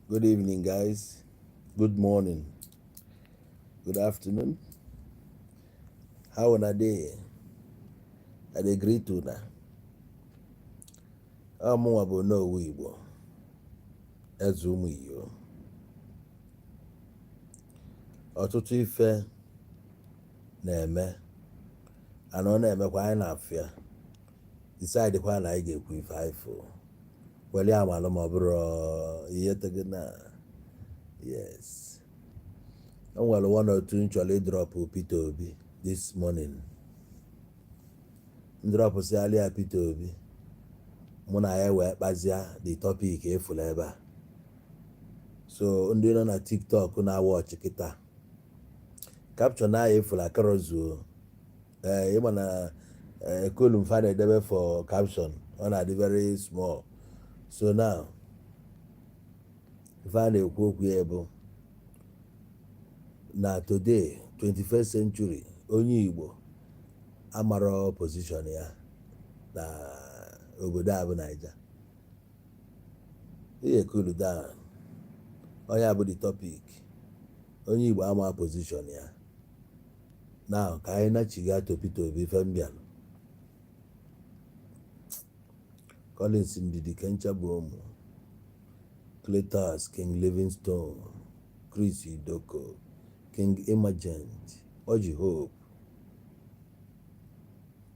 Good evening, guys. Good morning. Good afternoon. How una dey? I dey greet una. Ọ mụnwa bụ Onowu Igbo, Eze Ụmụ Iyo. Ọtụtụ ife na-eme, ana ọ na-emekwa anyị na-afụ ya, decide kwa na anyị ga-ekwu ife anyị fụ weli amalụ ma ọ bụrụ ihe tego na yes. O nwere one or two m chọrọ ịdrop Peter Obi this morning. M dropụsịalị ya Peter Obi, mụ na ya wee kpazia the topic efula ebe a. So ndị nọ na TikTok na-awatch kịta, caption ahụ efula akọrọzuo. Ee, ịma na column fa na-edebe for caption, ọ na-adị very small. So now, ife a na-ekwu okwu ya bụ na today, 21st century, onye Igbo amarọ position ya na obodo a bụ Naija. Ihe cool down, onye bụ the topic, onye Igbo ama position ya. Now, ka anyị nachiga to Peter Obi. Ife m bịalụ, Collins Ndidi Kenchabu, Cletus King Livingstone, Chris Idoko, King Emergent, Oji Hope,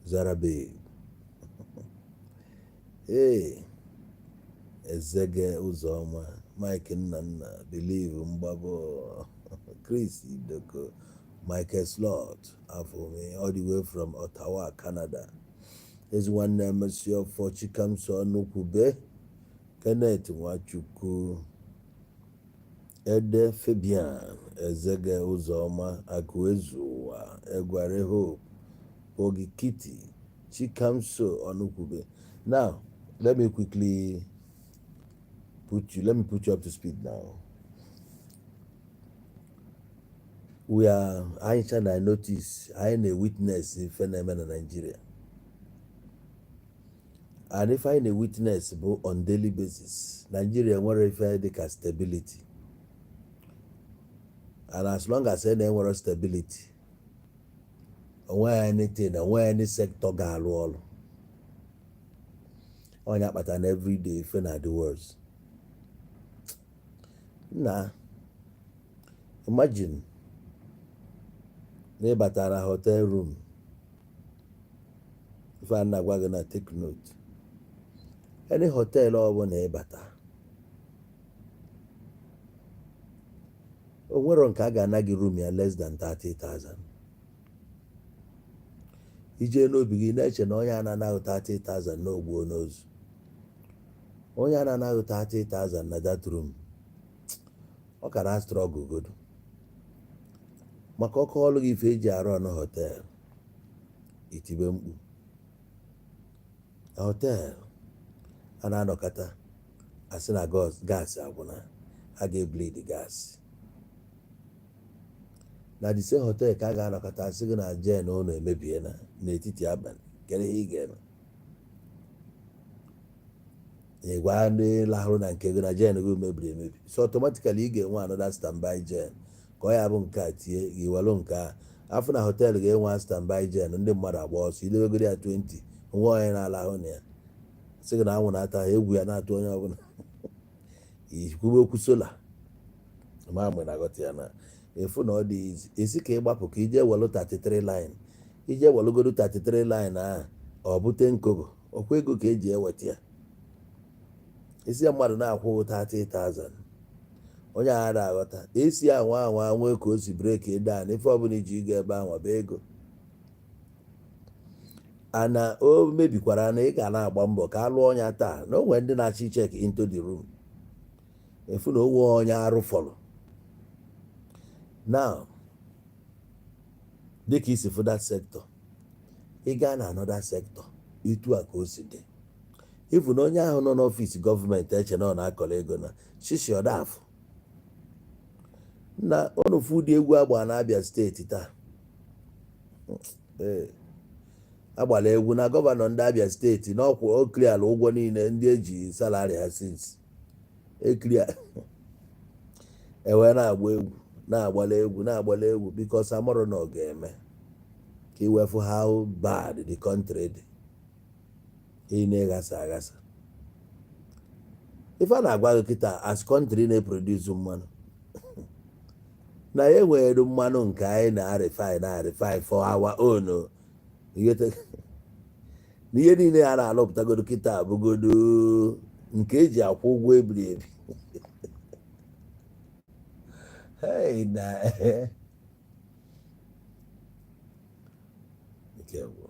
Zara Babe, hey, Ezege Uzoma, Mike Nnanna, Believe Mgbabo, Chris Idoko, Michael Slot, Afome, all the way from Ottawa, Canada. Ezi nwanne Emesiofo Chikamso Ọnụkwube, Kenneth Nwachukwu, Ede Fabian, Ezege Uzoma, Akụezuwa, Egware Hope, Ogikiti, Chikamso Ọnụkwube. Now, let me put you up to speed now. We are anyị cha na notice, anyị na-witness ife na-eme na Nigeria. And ife anyị na-witness bụ on daily basis. Nigeria nwere ife dịka stability. And as long as e na-enwere stability, onweghị anything, onweghị any sector ga-alụ ọrụ. Onye akpata na everyday ife na the worst. Na imagine na ị batara hotel room, ife a na-agwa gị na take note, any hotel ọbụla ị bata, o nwero nke a ga-ana gị room ya less than 30,000. Ijee n'obi gị na-eche na onye a na-anaghị 30,000 na ogbuo n'ozu. Onye a na-anaghị 30,000 na that room, ọ ka na struggle godo maka ọkụ ọlụ gị. Ife eji arụ ọnụ hotel, itibe mkpu na hotel a na-anọkọta, asị na gas agwụna, a ga-ebleed gas. Na the same hotel ka a ga-anọkọta, asị gị na gen ụlọ emebiena n'etiti abalị. Kedu ihe ị ga-eme? Ị gwa ndị lahụrụ na nke gị na gen gị mebiri emebi, so automatically ị ga-enwe another standby gen ka ọ ya bụ nke a tie gị welụ nke a. Afọ na hotel ga-enwe standby gen, ndị mmadụ agba ọsọ. Idebegoro ya 20, onwe onye na-alahụ na ya, sị gị na anwụ na-ata ha, egwu ya na-atụ onye ọbụla. Ikwube okwu solar ma mgbe na-aghọta ya na efu na ọ dị izi esi ka ịgbapụ ka ije welụ 33 line, ije welụgodo 33 line ahụ, ọ bute nkobo ọkwa ego ka eji eweta ya. Isi ya mmadụ na-akwụ 30,000, onye agha na-aghọta esi anwa anwa nwee ka o si break down. Ife ọbụla iji ịga ebe ahụ bụ ego ana o mebikwara na ị ga na-agba mbọ ka a lụọ ọnya taa na o nwere ndị na-achọ icheck into the room, efu na onwe onye arụ fọrọ. Now, dịka isi fụ that sector, ị gaa na another sector, etu a ka o si dị. Ifu na onye ahụ nọ n'ọfịs gọọmenti eche na ọ na-akọrọ ego na shishi ọdafụ na ọnụfu. Ụdị egwu agba na Abia Steeti taa, ee, Agbara egwu na governor ndị Abia State na ọkwụ o clear ụgwọ niile ndị eji salary ha since e clear. Ewee na-agba egwu, na-agbala egwu, na-agbala egwu, because amarọ na ọ ga-eme ka iwefu how bad the country dị. Ị na-eghasa aghasa. Ife a na-agwa gị kịta, as country na-eproduce mmanụ, na ya enwere mmanụ nke anyị na-arefine, na-arefine for our own o. Na ihe niile a na-alụpụtagodo kịta abụgodo nke eji akwụ ụgwọ ebiri ebi. Hey, na nke bụ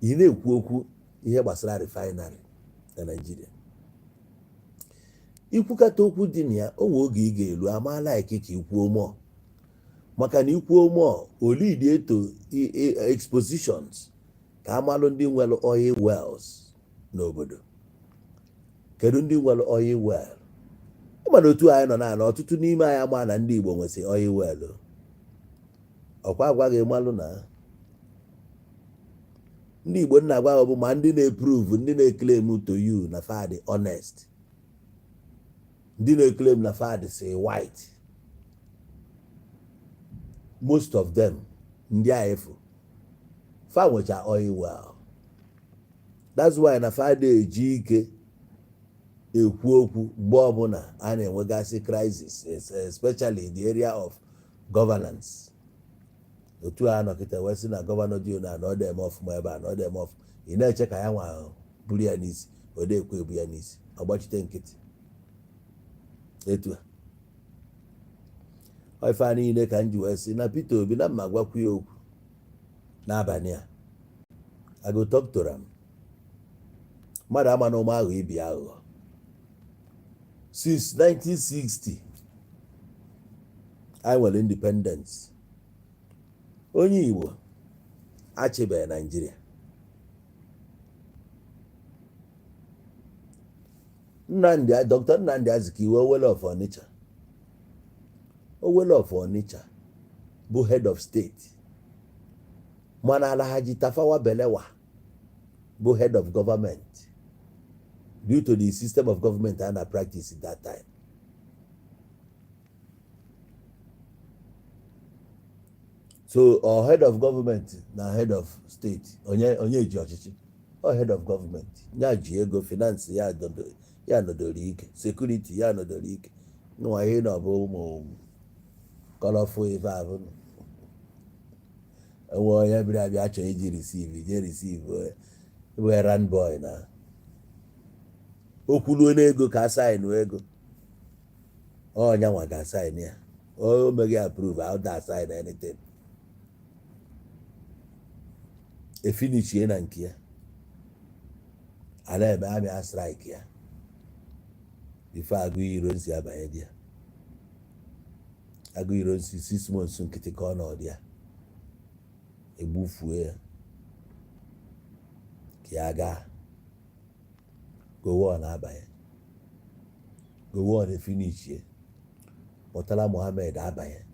ị na-ekwu okwu ihe gbasara refinery na Naịjirịa, ikwukata okwu dị na ya, o nwe oge ị ga-elu ama like ka ikwuo mụọ, maka na ikwuo mụọ olidi eto expositions ka amalụ ndị nwere oil wells n'obodo. Kedu ndị nwere oil well? Ịma na otu anyị nọ na ala, ọtụtụ n'ime anyị ama na ndị Igbo nwesị oil well. Ọkwa agwaghị malụ na ndị Igbo nna agwa bụ ma ndị na-eprove, ndị na-eclaim to you na fa dị honest, ndị na-eclaim na fa dị say white, most of them ndị a efu fa nwecha oil well. That's why na fa eji ike ekwu okwu mgbe ọbụla a na-enwegasị crisis, especially in the area of governance. Otu a nọkịta wee sị na governor dị na ọ dị-eme ọfụma ebe a, na ọ dị-eme ọfụma, ị na-eche ka ya nwa buru ya n'isi. Ọ na-ekwu ebu ya n'isi, ọ gbachite nkịtị. Etu a ife a niile ka m ji wee sị na Peter Obi na mma gwakwu ya okwu n'abalị a. I go talk to am. Mmadụ ama na ụmụ aghụghọ ibi aghụghọ since 1960 anyị nwere independence. Onye Igbo achịbeghị Naijiria. Nnamdi, Dr. Nnamdi Azikiwe, Owele of Onitsha, Owele of Onitsha bụ head of state, mana Alhaji Tafawa Balewa bụ head of government due to the system of government a na practice that time. So ọ head of government na head of state, onye onye ji ọchịchị? Ọ head of government ya ji ego finance ya, ya nọdoro ike, security ya nọdoro ike. Nwa ihe na ọ bụ ụmụ colourful ife ahụ enwe onye bịara abịa chọọ iji receive, je receive bụ errand boy na okwuluo n'ego ka asign ego, ọnya nwa ga-asign ya. O meghị approve, how da sign anything efinishie na nke ya a na-eme army strike ya before Aguiyi Ironsi abanye di ya. Aguiyi Ironsi, 6 months nkịtị ka ọ nọ dị ya, egbufue ya ka ya gaa. Gowon abanye, Gowon efinishie, Murtala Muhammed abanye,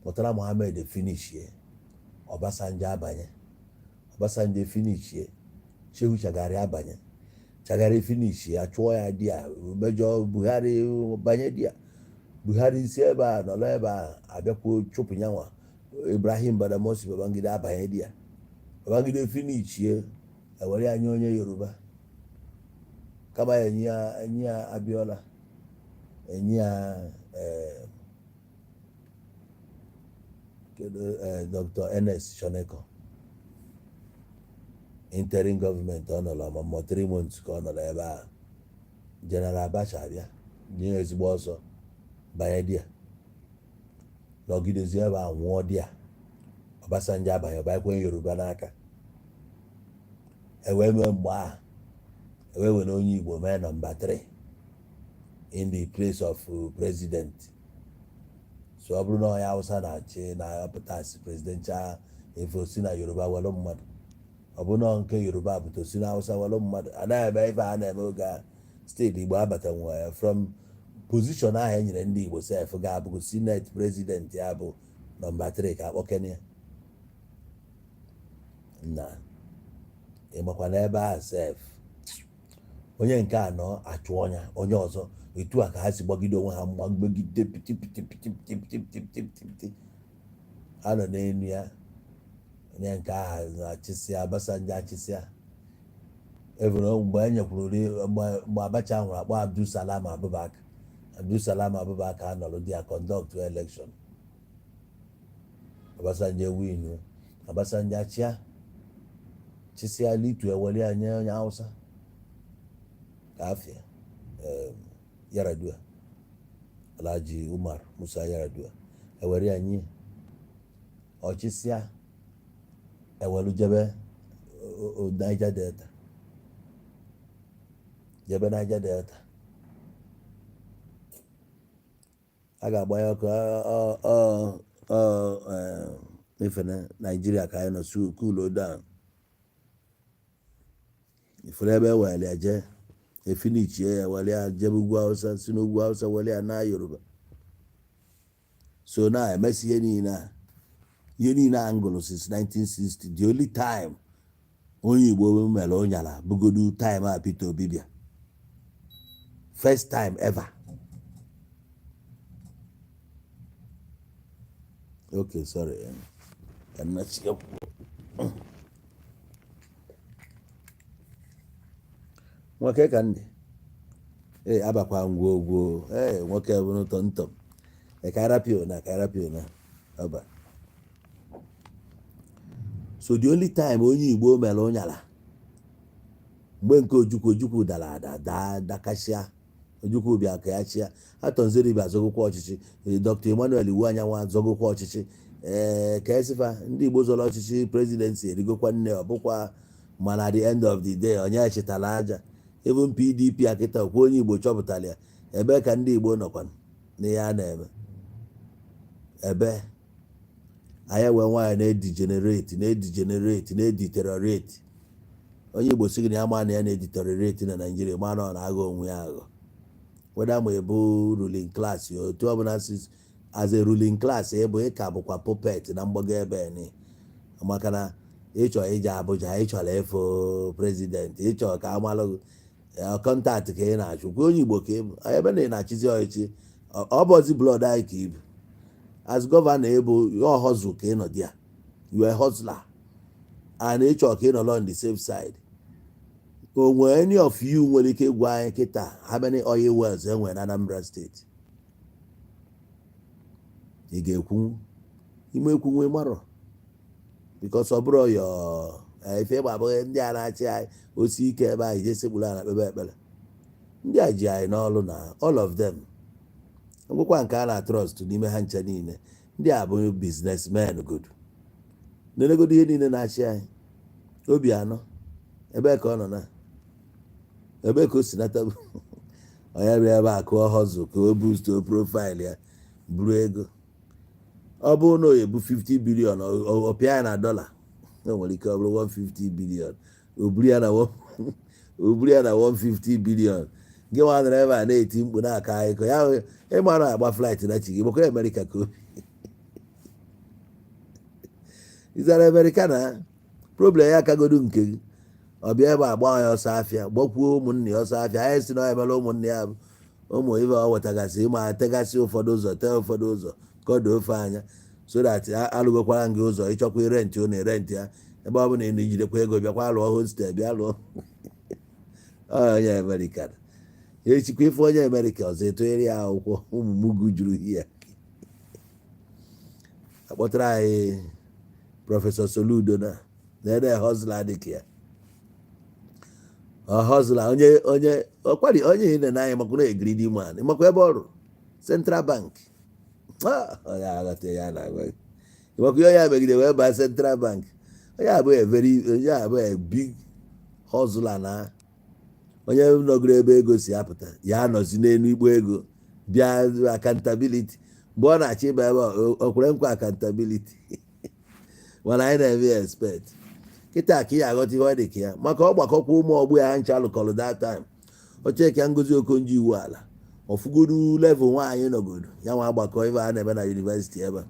Murtala Muhammed efinishie, Obasanjo abanye, Obasanjo efinishie, Shehu Shagari abanye, Shagari finishie, achụọ ya di ya mejọ. Buhari banye di ya. Buhari si ebe a nọrọ ebe a abịakwuo chụpụ nyanwa. Ibrahim Badamasi Babangida abanye di ya. Babangida finishie, ewere ya nye onye Yoruba kama ya enye ya, enye ya Abiola, enye ya kedu, Dr. Ernest Shonekan. Interim gọọmenti ọ nọrọ ma 3 months ka ọ nọrọ ebe a. General Abacha abịa nye ya ezigbo ọsọ banye di ya, nọgidezi ebe a nwụọ di ya. Obasanjo abanye, ọbanyekwe Yoruba n'aka. Ewee mee mgbe ahụ ewee were onye Igbo mee number 3 in the place of president. So ọ bụrụ na onye Hausa na-achị na-apụta as presidential efe, si na Yoruba were mmadụ. Ọ bụ na nke Yoruba pụta, si na Hausa were mmadụ. Anaghị eme ife a na-eme oge a. Steeti Igbo abata nwe from position ahụ e nyere ndị Igbo sef ga-abụ senate president, ya bụ number 3 ka akpọkene ya. Na ịmakwa na ebe ahụ sef, onye nke anọ achụ ọnya onye ọzọ. Etu a ka ha si gbagide onwe ha, mgbagide piti piti piti piti piti piti piti piti piti. Ha nọ n'elu ya. Onye nke ahụ achịsịa, Obasanjo achịsịa evere. Mgbe e nyekwuru, mgbe Abacha nwụrụ, akpọ Abdulsalam Abubakar. Abdulsalam Abubakar anọrọ di ya conduct election, Obasanjo win. Obasanjo achịa, chịsịa, litu, ewere ya nye onye Hausa ka afịa Yaradua, Alhaji Umar Musa Yaradua. Ewere ya nye, ọchịsịa, ewelu jebe Niger Delta, jebe Niger Delta. A ga-agbanye ọkụ ifene Naijiria ka anyị nọ su cool down. Ifere ebe ewere ya jee, efinichie ya, were ya jebe ugwu Hausa, si n'ugwu Hausa were ya na Yoruba. So na emesi ihe niile a, ihe niile a ngụlụ since 1960, the only time onye Igbo mere ụnyala bụgodu time a Peter Obi bịa, first time ever. Okay, sorry, ka nna chi ya kwuo. Nwoke ka ndị ee abakwa ngwogwo ee nwoke bụ ntọntọm kairapio na kairapio na ọba. So the only time onye Igbo mere ụnyala, mgbe nke Ojukwu. Ojukwu dara ada, daa, dakasịa. Ojukwu bịa ka ya chịa. Arthur Nzeribe azọgokwa ọchịchị. Dr. Emmanuel Iwuanyanwu azọgokwa ọchịchị. Ee, ka esifa ndị Igbo zọrọ ọchịchị presidency erigokwa nne. Ọ bụkwa mana at the end of the day, onye chịtara aja? Even PDP akịta okwu onye Igbo chọpụtara ya. Ebe ka ndị Igbo nọkwa n'ihe a na-eme? Ebe anyị wee nwaanyị na-edegenerate, na-edegenerate, na-edeteriorate. Onye Igbo sị gị na ya ma na ya na-edeteriorate na Naijiria, ma na ọ na-aghọ onwe ya aghọ. Weda ma ịbụ ruling class, otu ọbụla si as a ruling class, ịbụ ịka bụkwa puppet na mgbago ebe ni, maka na ịchọ ije Abuja, ịchọrọ ịfụ president, ịchọ ka amalụ contact ka ị na-achụ kwa onye Igbo ka ịbụ. Ebe na ị na-achịzi ọchịchị, ọ bụzi blood anyị ka ịbụ. As governor, ịbụ your hustle ka ị nọ there, you are a hustler and ịchọ ka ị nọrọ on the safe side. O nwere any of you nwere ike ịgwa anyị kịta how many oil wells e nwere na Anambra Steeti? Ị ga-ekwu ime ekwunwe marọ, because ọ bụrụ yọ ife ịgba abụghị ndị a na-achị anyị osi ike ebe anyị jee sekpuru ala kpebe ekpere. Ndị a ji anyị n'ọlụ na all of them ngwụkwa nke a na trust n'ime ha ncha niile. Ndị a bụ businessmen. Good, nenegodo ihe niile na-achị anyị. Obi anọ ebee ka ọ nọ na ebee ka o si nata? Onye bịa ebe a kụọ hustle ka o boost profile ya, buru ego. Ọ bụrụ na o ebu 50 billion, ọ pịa ya na dọla, o nwere ike ọ bụrụ 150 billion. O buru ya na o buru ya na 150 billion. Gị nwa nọrọ ebe a na-eti mkpu na-akọ akụkọ ya, ịma na agba flight na chi gị gbakwa Amerịka ka obi ịzara Amerịka na problem ya akagodu nke gị. Ọ bịa ebe a gbaa ya ọsọ afịa, gbakwuo ụmụnne ya ọsọ afịa. Anyị si na ọ emela ụmụnne ya bụ ụmụ ibe ọ wetagasị ịma tegasị ụfọdụ ụzọ, tee ụfọdụ ụzọ ka ọ doo ofe anya, so that alụgokwara gị ụzọ. Ịchọkwa irent, ọ na-erent ya. Ebe ọ bụla ị na-ejidekwa ego, bịakwa lụọ hostel, bịa lụọ. Onye Amerịka echikwa ife onye Amerịka ọzọ etonyere ya akwụkwọ. Ụmụ mugu juru ya akpọtara anyị Professor Soludo na na-ede hustler dịka ya. Ọ hustler onye onye ọkwari onye ị na anya makwa na greedy man, makwa ebe ọrụ Central Bank. Onye aghọta ya na-agwa gị makwa ihe onye a megide wee baa Central Bank. Onye abụghị a very, onye abụghị a big hustler na onye nọgoro ebe ego si apụta ya nọzi n'elu ikpo ego bịa accountability. Mgbe ọ na-achọ ịba ebe o kwere nkwa accountability, mana anyị na-eme ya expect kịta ka ị aghọta ihe ọ dị ka ya, maka ọ gbakọkwa ụmụ ọgbụ ya ncha lụkọrọ that time. Ocheke Ngozi Okonjo Iweala ọfụgodu level nwaanyị nọgodu ya nwa agbakọ ife a na-eme na university ebe a.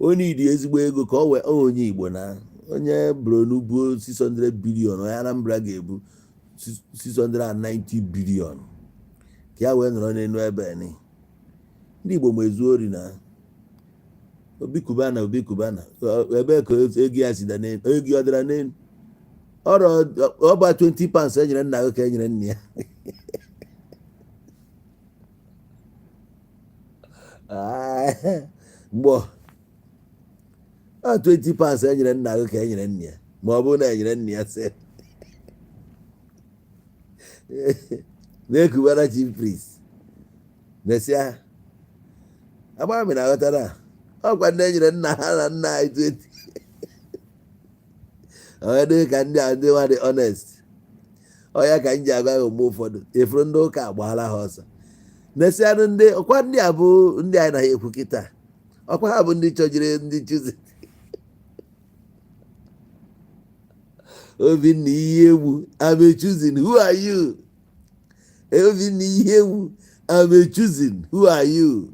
Onye idi ezigbo ego ka ọ wee onye Igbo na onye Borno buo 600 billion, onye Anambra ga-ebu 690 billion ka ya wee nọrọ n'elu ebe ni. Ndị Igbo ma ezu ori na Obi Cubana. Obi Cubana, ebe ka ego ya si da n'elu? Ego ya ọ dara n'elu ọrụ ọba £20 e nyere nna gị ka e nyere nna ya. Mgbọ ọ £20 e nyere nna gị ka e nyere nna ya, ma ọ bụrụ na e nyere nna ya sị na-ekubara chief priest mesịa agbara m na aghọtara ọkwa ndị e nyere nna ha na nna anyị 20. Onye dị ka ndị a, ndị nwa dị honest. Ọ ya ka m ji agwa ya, mgbe ụfọdụ efuru ndị ụka agbaala ha ọsọ nesịanụ. Ndị ọkwa ndị a bụ ndị anyị na ha ekwu kịta, ọkwa ha bụ ndị chọjiri ndị Chosen. Obinna ihe egwu, I'm a chosen, who are you? Obinna ihe egwu, I'm a chosen, who are you?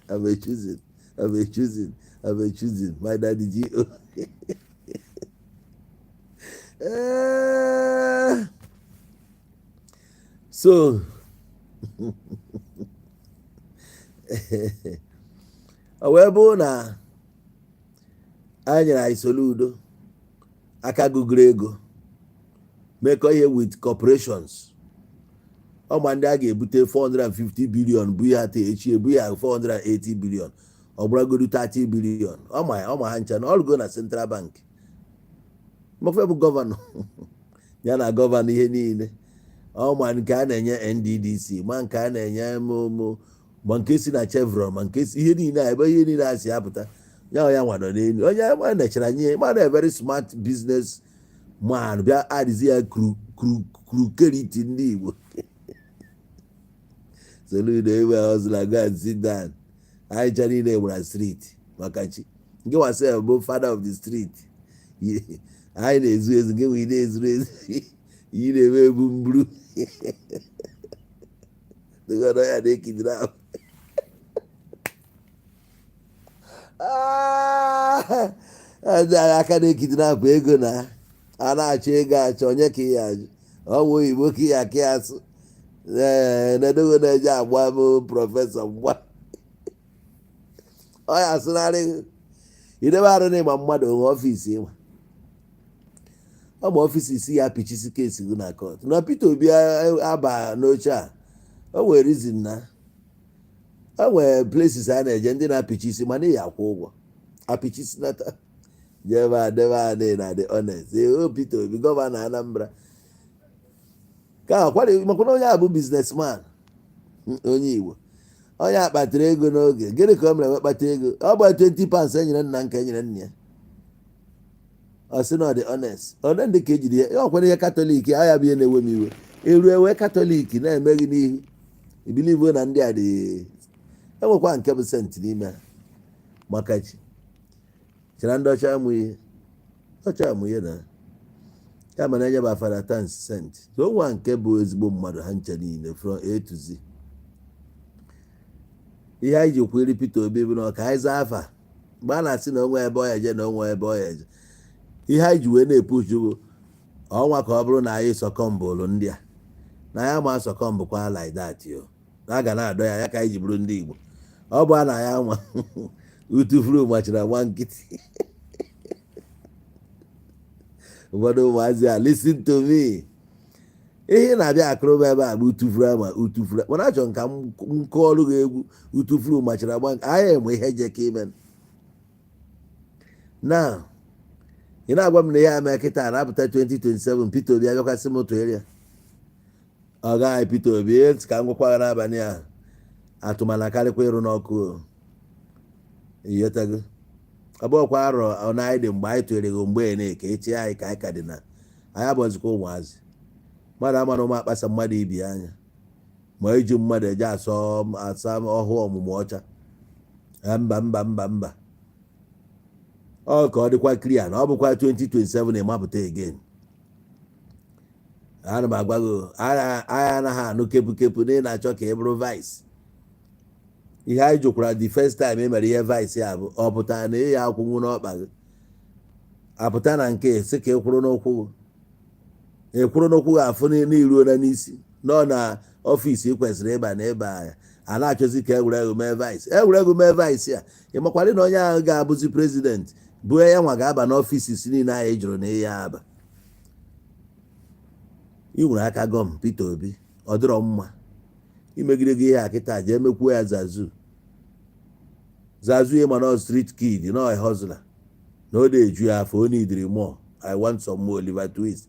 I'm a chosen, I'm a chosen, I'm a chosen, my daddy G O. So ọ wee bụrụ na anyị nyere anyị Soludo aka gụgụrụ ego mekọ ihe with corporations. Ọma ndị a ga-ebute 450 billion bụ ya taa, echi ebu ya 480 billion, ọ gbaragodu 30 billion. Ọma ọma ha ncha na ọrụgo na Central Bank. Mafe bụ governor ya na governor ihe niile. Ọma nke a na-enye NDDC, ma nke a na-enye mụ, ma nke si na Chevron, ma nke si ihe niile a, ebe ihe niile a si apụta ya, ya nwado n'elu onye ma nechara nye ma na very smart business man bịa adịzi ya krukeriti. Ndị Igbo, Soludo ebe hustler, go and sit down. Anyị cha niile gbara street maka chi nke wasef bụ father of the street. Anyị na-ezu ezu nke nwere na-ezuru ezu, iyi na-eme ebu mburu dịgọdọ ya na-ekidiri ahụ ndị agha aka na-ekidnapụ ego na a na-achọ ego achọ onye ka ya ajụ ọnwa oyibo ka ya aka ya asụ. Ee, nedogo na-eje agba bụ professor mgba ọ ya asụnarị idebe arụ na ịgba mmadụ onwe office ịma ọ ma office isi ya apịchisi case gị na court na Peter Obi aba n'oche a. O nwere reason na o nwere places a na-eje ndị na-apịchi isi, mana ị ya akwụ ụgwọ apịchisi nata jebe a debe a na dị honest. O Peter Obi, governor Anambra, ka akwara maka na onye a bụ businessman, onye Igbo, onye a kpatara ego n'oge. Gịnị ka o mere wee kpata ego? Ọ bụ £20 e nyere nna nke e nyere nna ya. Ọ sị na ọ dị honest one ndị ka ejiri ya ọkwara ihe Catholic ya bụ ihe na-ewe m iwe. Eru ewe Catholic na-eme gị n'ihu ibilivo na ndị a dị enwekwa nke bụ saint n'ime ha maka chi chara ndị ọcha amụ ihe ọcha amụ ihe na ya mana enye bụ Fada Tansi saint. So nwa nke bụ ezigbo mmadụ ha nche niile from A to Z. Ihe anyị ji kwere Peter Obi bụ na ọka anyị zaa afa mgbe a na-asị na onwe ebe ọ ya eje na onwe ebe ọ ya eje. Ihe anyị ji wee na-epuchu bụ ọnwa ka ọ bụrụ na anyị sọkọmbụlụ ndị a na ya ma sọkọmbụkwa like that yo na a ga na-adọ ya ya ka anyị ji bụrụ ndị Igbo. Ọ bụ a na ya nwa utufuru machara nwa nkịtị. Ụfọdụ ụmụazị a, listen to me, ihe na-abịa akụrụba ebe a bụ utufuru ama utufuru, mana achọrọ m ka m kụọrụ gị egwu utufuru machara gba anyị enwe ihe je ka ime na ị na-agwa m na ihe ame kịta na-apụta 2027. Peter Obi abịakwasị m tụnyere ya ọ gaghị. Peter Obi, ka m gwakwa n'abalị ahụ, atụmana karịkwa ịrụ n'ọkụ iyetago ọ bụghịkwa arọ na anyị dị mgbe anyị tụnyere gị mgbe na-eke echi anyị ka anyị ka dị na anyị abụzikwa ụmụazị. Mmadụ amara ụmụ akpasa mmadụ ibi anya ma iji mmadụ eje asọ asa ọhụụ ọmụmụ ọcha. Mba, mba, mba, mba. Ọ ka ọ dịkwa clear na ọ bụkwa 2027 ịmapụta again. Ana m agwa gị, anyị anaghị anụ kepu kepu na ị na-achọ ka ị bụrụ vice. Ihe anyị jụkwara the first time e mere ihe vice ya bụ, ọ pụtara na ị ya akwụnwu n'ọkpa gị apụta na nke sị ka ị kwụrụ n'ụkwụ gị, ị kwụrụ n'ụkwụ gị, afụ n'iruo na n'isi nọ na office ị kwesịrị ịba na ịba ya, a na-achọzi ka egwuregwu mee vice, egwuregwu mee vice a. Ị makwadị na onye ahụ ga-abụzi president bụ ya nwa ga-aba n' offices niile ahụ ị jụrụ na ihe aba. Ị nwere aka gọm Peter Obi, ọ dịrọ mma imegide gị ihe a kịta. Jee mekwuo ya zazu zazu. Ịma na street kid na hustler na ọ na-eju ya afọ, ọ nidiri more. I want some more Oliver Twist.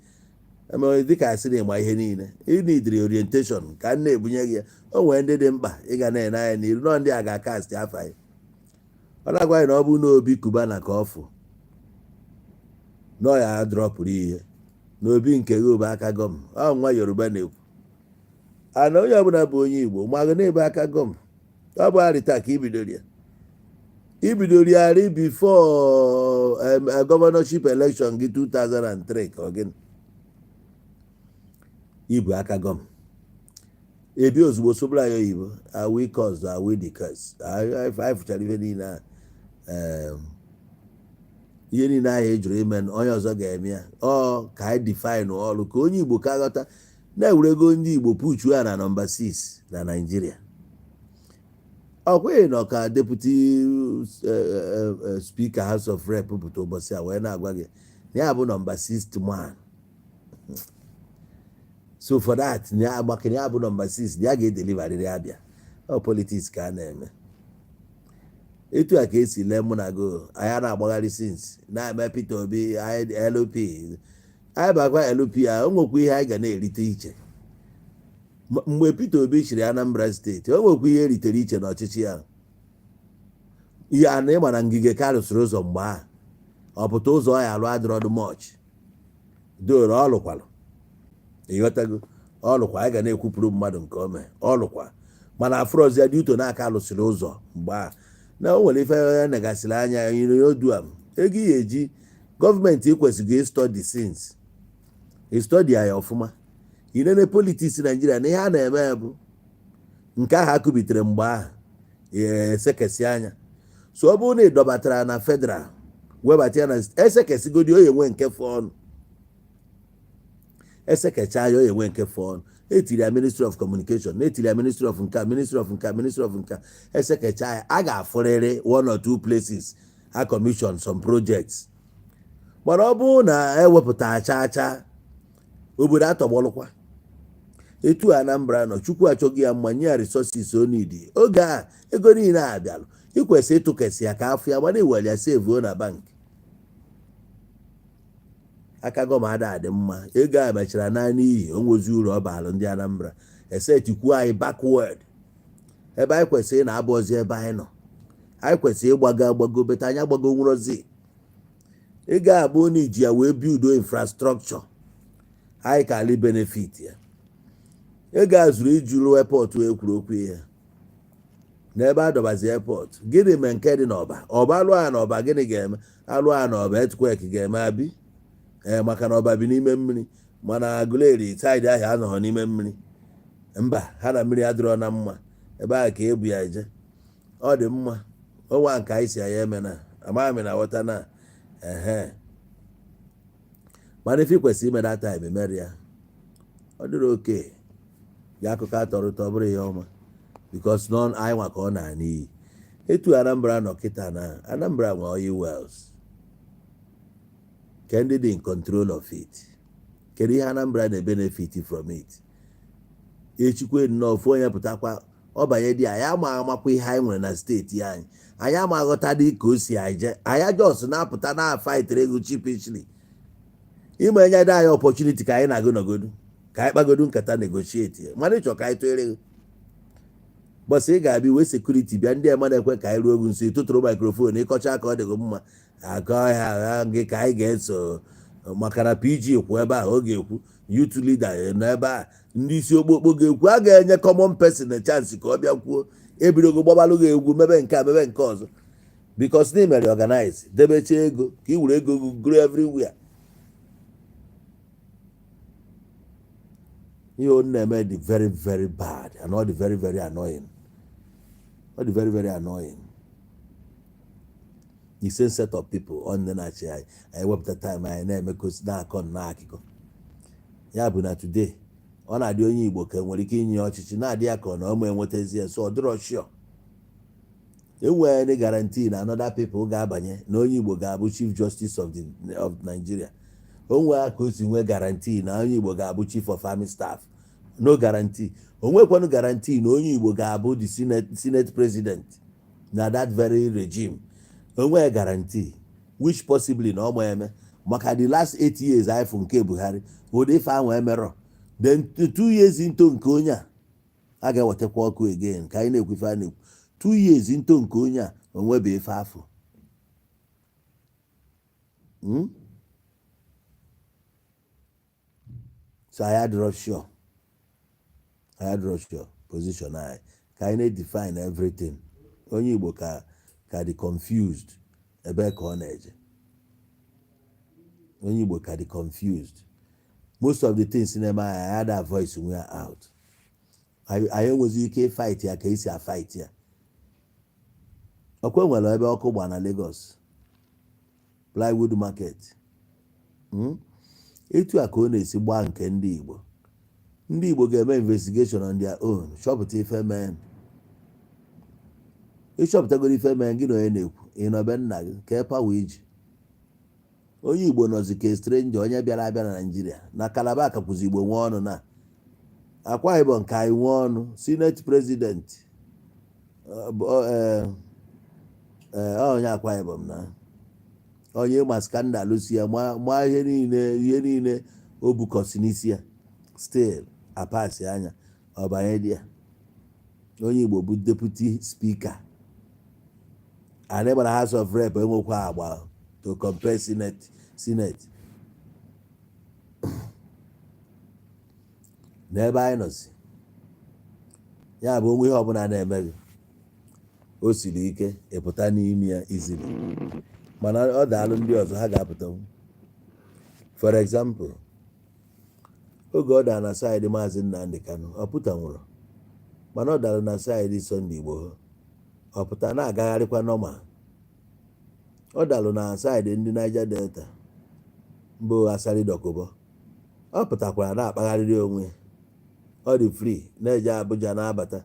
Emere dịka asị na ịma ihe niile ị nidiri orientation ka m na-ebunye gị ya. O nwere ndị dị mkpa ị ga na-ene anya n'iru nọ, ndị a ga-akasti afa ya. Ọ na-agwa anyị na ọ bụ na Obi Cubana ka ọ fụ nọ ya dropụrụ ihe na obi nke gị bụ aka gọm. Ọ nwa Yoruba na-ekwu ana onye ọbụla bụ onye Igbo magụ na-ebe aka gọm. Ọ bụ arịta ka ibidoro ya, ibidoro ya ri before governorship election gị 2003, ka ọ gịnị ibu aka gọm ebi ozugbo sobra ya oyibo. Are we cursed? Are we the curse? Anyị fụchara ihe niile a, ihe niile ahụ ejuru ime, onye ọzọ ga-eme ya. Ọ ka anyị define ọrụ ka onye Igbo ka ghọta na-ewerego ndị Igbo puchuo ya na number 6 na Naịjirịa. Ọ kweghị na ọka deputy speaker House of Rep pụta ụbọchị a wee na-agwa gị na ya bụ number 6 man. So for that, na ya maka na ya bụ number 6, na ya ga-edeliverịrị Abịa. Ọ politics ka a na-eme. Etu a ka esi lee mụ na go anyị na-agbagharị since na-eme Peter Obi anyị LP, anyị bakwa LP a, o nwekwa ihe anyị ga na-erite iche. Mgbe Peter Obi chịrị Anambra Steeti, o nwekwa ihe eritere iche n'ọchịchị ya. Ihe a na ịma na Ngige ka rụsịrị ụzọ mgbe ahụ, ọ pụta ụzọ ya alụ adịrọdụ much doro. Ọ lụkwalụ, ịghọtago? Ọ lụkwa, anyị ga na-ekwupụrụ mmadụ nke o mee. Ọ lụkwa, mana afrọzi ya dị uto n'aka alụsịrị ụzọ mgbe a na o nwere ife ya negasịrị anya oduam ego ihe eji gọọmenti ekwesịghị ịstudy since ịstudy ya ọfụma. Inene politics Naijiria na ihe a na-eme bụ nke ahụ akụbitere mgbe ahụ esekesi anya. So ọ bụrụ na ị dọbatara na federal, webata ya na esekesigodi, oye nwe nke fọ ọnụ, esekecha ya, oye nwe nke fọ ọnụ. Etiri ya Ministry of Communication, na-etiri ya Ministry of nka, Ministry of nka, Ministry of nka. Esekecha ya, a ga-afụrịrị one or two places a commission some projects. Mana ọ bụrụ na ewepụta chaa chaa, obodo atọgbọlụkwa. Etu Anambra nọ, Chukwu achọghị ya mma, nye ya resources o need. Oge a ego niile a bịalụ, ikwesị ịtụkesị ya ka afọ ya, mana iwere ya sevuo na bank. Aka gọm ada adị mma. Ego a mechara naanị iyi onwezi uru ọ baara ndị Anambra esetikwuo anyị backward. Ebe anyị kwesịrị na-abụ ọzọ, ebe anyị nọ, anyị kwesịrị ịgbago agbago beta anyị agbago nwụrọzi. Ego a bụ na iji ya wee build infrastructure, anyị ka ali benefit ya. Ego a zuru iju airport ekwuru okwu ya n'ebe a dọbazi airport. Gịnị mee nke dị n'Ọba? Ọba alụ a n'Ọba, gịnị ga-eme? Alụ a n'Ọba, earthquake ga-eme abi. Ee, maka na Ọba bi n'ime mmiri, mana Aguleri side ahụ anọghọ n'ime mmiri. Mba, ha na mmiri adịrọ na mma. Ebe ahụ ka ebu ya eje, ọ dị mma. Onwa nke anyị si ya eme na amaghị m na ghọta na ehe. Mana ife kwesịrị ime that time mere ya, ọ dịrị oke ya. Akụkọ atọrọ ụtọ, ọ bụrụ ihe ọma, because nọ anyị nwa ka ọ na n'iyi. Etu Anambra nọ kịta, na Anambra nwe oil wells, ke ndị dị in control of it? Kedu ihe Anambra na-benefit from it? Echikwe nnọọ ofu onye pụtakwa, ọ banye dị anyị ama amakwa ihe anyị nwere na steeti anyị. Anyị ama aghọta dị ka o si eje. Anyị just na-apụta na fightịrị ego cheapishly. Ime enye dị anyị opportunity ka anyị na-agụ nọgodu, ka anyị kpagodu nkata, negotiate ya. Mana ịchọ ka anyị tụnyere gị bọsị, ị ga-abịa wee security bịa, ndị ema na-ekwe ka anyị ruo ogu nso. Ịtụtụrụ microphone, ịkọcha ka ọ dịghị mma, akọ ha gị ka anyị ga-eso, maka na PG kwụ ebe ahụ, ọ ga-ekwu, youth leader nọ ebe a, ndị isi okpokpo ga-ekwu. A ga-enye common person a chance ka ọ bịa kwuo. Ebidogo gbabalụ gị egwu, mebe nke a, mebe nke ọzọ, because na imere organize, debecha ego ka ị were ego gị grow everywhere. Ihe ọ na-eme dị very very bad and all dị very very annoying. Ọ dị very, very annoying. The same set of people ọ ndị na-achị anyị. Anyị wepụta time anyị na-emekọsi, na-akọ nnọọ akụkọ. Ya bụ na today ọ na-adị onye Igbo ka enwere ike inye ọchịchị, na-adị ya ka ọ na ọma enwetazi ya. So ọ dịrọ sure enwere any guarantee na another people ga-abanye na onye Igbo ga-abụ Chief Justice of Nigeria. O nwee ka o si nwee guarantee na onye Igbo ga-abụ Chief of Army Staff? No guarantee. O nwekwanụ guarantee na onye Igbo ga-abụ the Senate President na that very regime? O nwee guarantee, which possibly na ọma eme, maka the last 8 years anyị fụ nke Buhari, ụdị ife ahụ emerọ. Then 2 years into nke onye a, a ga-ewetakwa ọkụ again ka anyị na-ekwu ife a na-ekwu. 2 years into nke onye a, onwebe ife afọ. So anyị adịrọ sure, anyị adịrọ sure position anyị ka anyị na-edefine everything. Onye Igbo ka dị confused ebe ka ọ na-eje. Onye Igbo ka dị confused. Most of the things na-eme anyị, anyị ada voice nwe ya out. Anyị enwezi ike fight ya ka esi a fight ya. Ọkwa nwere ebe ọkụ gba na Lagos, Plywood Market. Etu a ka ọ na-esi gbaa nke ndị Igbo. Ndị Igbo ga-eme investigation on their own, chọpụta ife mee. Ịchọpụtagoro ife mee, gị na onye na-ekwu ị nọ be nna gị ka power iji. Onye Igbo nọzi ka stranger, onye bịara abịa na Naijiria. Na Calabar kakwụzi Igbo nwee ọnụ, na Akwa Ibom ka anyị nwee ọnụ. Senate President onye Akwa Ibom na onye ma scandal si ya ma ihe niile, ihe niile o bukọsi n'isi ya, still apasi anya ọbanye dị ya. Onye Igbo bụ Deputy Speaker anyị gbara House of Rep, enwekwa agba to compare Senate n'ebe anyị nọzi. Ya bụ, onwe ihe ọbụla na-eme gị, o siri ike ịpụta n'ime ya izili, mana ọ daalụ ndị ọzọ ha ga-apụta. For example, oge ọ dara na side Maazị Nnamdi Kanu, ọ pụtanwụrụ, mana ọ dara na side Sunday Igboho, ọ pụta na-agagharịkwa normal. Ọ dalụ na side ndị Niger Delta mbụ, Asari Dokubo, ọ pụtakwara na-akpagharịrị onwe ya. Ọ dị free na-eje Abuja na-abata.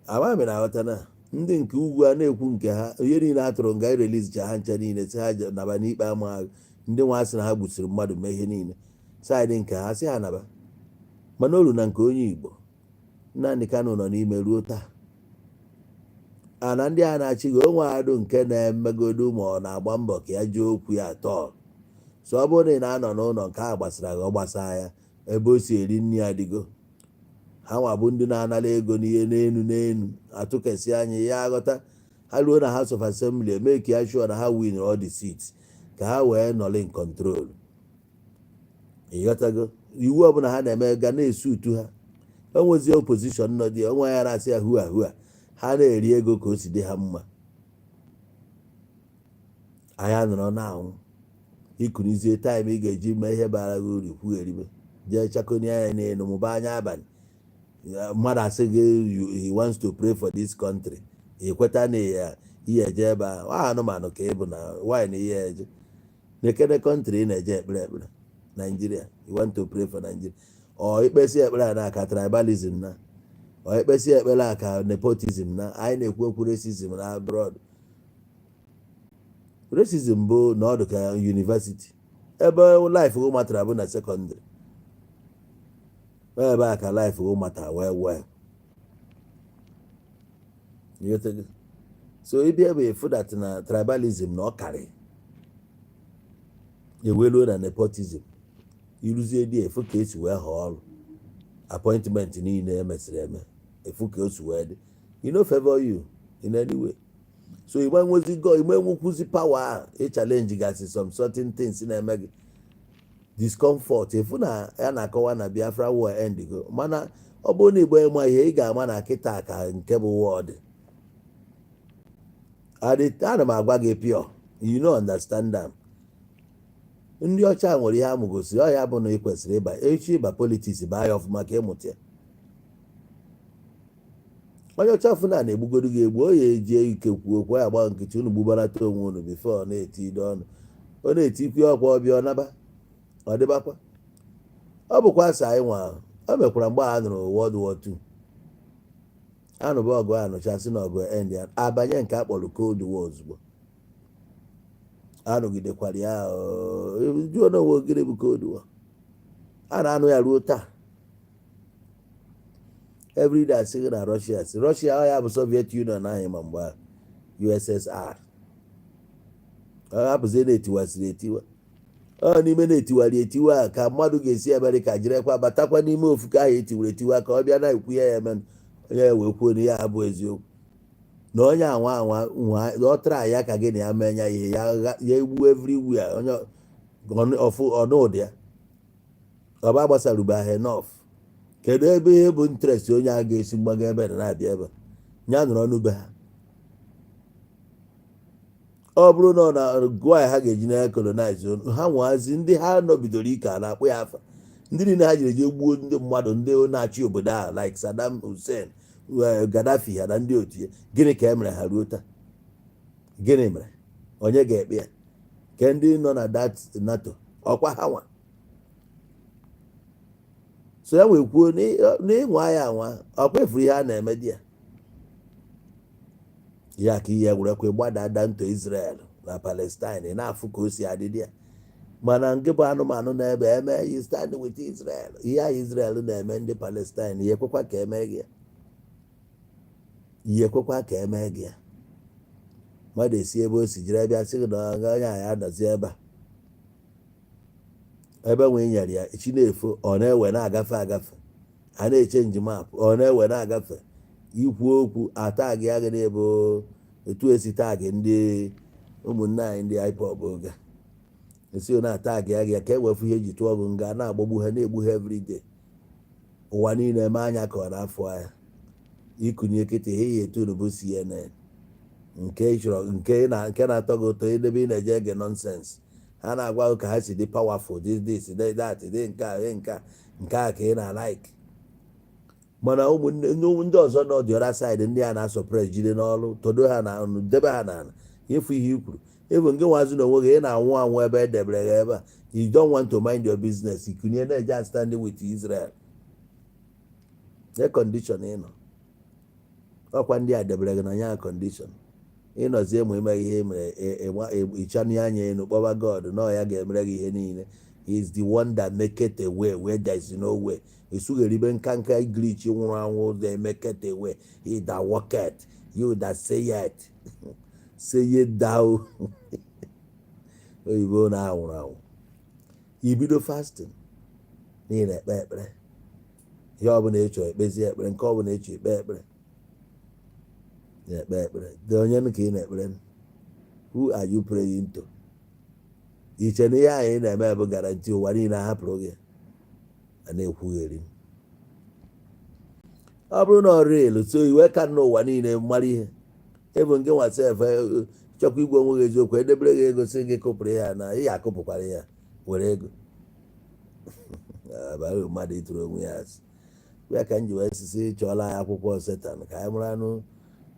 Amaghị na aghọta na ndị nke ugwu a na-ekwu nke ha, ihe niile a tụrụ nga release cha ha ncha niile, si ha naba n'ikpe ama. Ndị nwa sị na ha gbusiri mmadụ, mee ihe niile, side nke ha si ha naba. Mana olu na nke onye Igbo Nnamdi Kanu nọ n'ime ruo taa. Ana ndị a na-achị gị onwe adụ nke na-emegodu ma ọ na-agba mbọ ka ya jee okwu ya atọ. So ọ bụrụ na ị na-anọ n'ụlọ, nke a gbasara gị, ọ gbasaa ya. Ebe o si eri nri adịgo ha nwa bụ ndị na-anara ego n'ihe n'enu n'enu atụkasị anya ya aghọta. Ha ruo na House of Assembly, eme ka ya sure na ha win all the seats ka ha wee nọrọ in control. Ịghọtago? Iwu ọbụla ha na-eme ga na-esu utu ha. Onwezi opposition nọ dị onwe ya na-asị ya hua hua. Ha na-eri ego ka o si dị ha mma. Anyị nọrọ na-anwụ ikunizie time ị ga-eji mee ihe bara gị uru, kwugheribe, jee chakonie anya n'elu, mụba anya abalị. Mmadụ asị gị he wants to pray for this country, ekweta na ya ihe eje ebe ahụ. Ọ anụmanụ ka ị bụ na wine ihe eje n'ekene country ị na-eje ekpere ekpere Nigeria. You want to pray for Nigeria, ọ ikpesi ekpere a na-aka tribalism, na ọ ikpesi ekpere a ka nepotism, na anyị na-ekwu okwu racism na abroad. Racism bụ na ọdụ ka university ebe life gụ matara bụ na secondary, ebe a ka life gụ mata well well. Ịghọtago? So ịbịa bụ efu that na tribalism na ọ karị eweluo na nepotism. Iruzie dị efu ka esi wee họọ ọrụ, appointment niile emesịrị eme, efu ka o si wee dị, you no favor you in any way. So igbe nwezi go, igbe nwekwuzi power a ị challenge gasị some certain things na-eme gị discomfort. Efu na ya na-akọwa na Biafra war end go, mana ọ bụrụ na Igbo ịma ihe, ị ga-ama na kịta ka nke bụ war dị. Ana m agwa gị pure, you no understand am. Ndị ọcha nwere ihe amụgosi. Ọ ya bụ na ị kwesịrị ịba echi, ịba politics, baa ya ọfụma ka ịmụta ya. Onye ọcha fụ na na-egbugoro gị egbu, o ya eji ike kwuo okwu ya, agba nkịtị. Unu gbubarata onwe unu before ọ na-eti ọnụ, ọ na-etikwu ọkwa ọbịa, ọ naba, ọ dịbakwa. Ọ bụkwa asa anyị nwa ahụ. O mekwara mgbe a nụrụ World War II, anụba ọgụ, anụchasị na ọgụ end ya, abanye nke a kpọrọ Cold War. Ozugbo anụgidekwara ya oo, jụọ na onwe gịnị bụ Cold War a na-anụ ya ruo taa. Everyday asị gị na Russia si Russia, ọ ya bụ Soviet Union ahụ ma mgbe ahụ USSR ọ hapụzie na-etiwasịrị etiwa. Ọ n'ime na-etiwara etiwa a ka mmadụ ga-esi Amerịka jirekwa batakwa n'ime ofufe ahụ etiwara etiwa, ka ọ bịa na-ekwu ya, ya eme onye ya wee kwuo na ya abụ eziokwu na onye anwa anwa nwa ọ tara ya ka gị na ya mee ya ihe ya ya egbu everywhere. Onye ọfụ ọnụụdị ya ọba gbasarube enough. Kedu ebe ihe bụ interest onye a ga-esi mgbago ebe na na-abịa ebe ya nọrọ n'ube ha? Ọ bụrụ na ọ na gụọ ha ga-eji na colonize ha, nwazi ndị ha nọbidoro ike a na-akpụ ya afa, ndị niile ha jiri je gbuo ndị mmadụ, ndị na-achị obodo ahụ like Saddam Hussein, Gaddafi ha na ndị otu ya, gịnị ka e mere ha ruo taa? Gịnị mere? Onye ga-ekpe ya ke ndị nọ na that NATO? Ọkwa ha nwa so ya wee kwuo na ịnwa ya anwa, ọkwa efuru ihe a na-eme di ya ya ka ihe werekwa gbadada nto Israel na Palestine. Ị na-afụ ka o si adị dị ya, mana nke bụ anụmanụ na-ebe eme, you stand with Israel. Ihe ahụ Israel na-eme ndị Palestine, ihe ekwekwa ka eme gị ya, ihe ekwekwa ka eme gị ya. Mmadụ esi ebe o si jiri bịa sị gị na onye a ya anọzi ebe a, ebe nwee nyere ya chi na-efo, ọ na-ewe na-agafe agafe, a na-eche njem map, ọ na-ewe na-agafe. Ikwu okwu atag ya gị n'ebe etu esi tag ndị ụmụnne anyị ndị IPOB oge esi na atag ya gị ka e wefu ihe eji tụọ gị nga, na-agbagbu ha, na-egbu ha everyday. Ụwa niile eme anya ka ọ na-afụ anya ikunye kịta ihe ya etunu bụ CNN nke ị chọrọ, nke na-atọ gị ụtọ, edebe ị na-eje ege nonsense ha na-agwa gị ka ha si dị powerful, this, this, that, dị nke a, dị nke a, nke a ka ị na-like. Mana ụmụnne ndị ọzọ nọ the other side, ndị a na-asọpres jide n'ọrụ, todo ha na debe ha n'ala. Ịfụ ihe i kwuru ịbụ nke nwazi na onwe gị, ị na-anwụ anwụ ebe e debere gị ebe a. You don't want to mind your business. Ikunye na-eje stand with Israel. Nye condition ị nọ, ọkwa ndị a debere gị na nya condition ịnọzie ma ime ihe mere ịchanye anya elu kpọba God na ọ ya ga-emere gị ihe niile. He is the one that maketh a way where there is no way. Esugheribe nka nka English nwụrụ anwụ. They maketh a way, he that worketh, you that say it, say it thou. Oyibo na-anwụrụ anwụ. Ibido fasting n'ihi na ekpe ekpere, ihe ọbụla ịchọ ekpezi ekpere, nke ọbụla ịchọ ikpe ekpere, na-ekpe ekpere dị onye ka ị na-ekpere. Who are you praying to? Iche na ihe anyị na-eme bụ guarantee ụwa niile ahapụrụ gị a na-ekwugheri. Ọ bụrụ na ọ real, so iwe ka n'ụwa niile mara ihe ịbụ nke nwa sef. Chọkwa igwe onwe gị eziokwu, edebere gị ego, sị gị kụpụrụ ya na ị akụpụkwara ya, were ego bara mmadụ ịtụrụ onwe ya asị ya. Ka m ji wee sisi chọọla anyị akwụkwọ Setan ka anyị mara anụ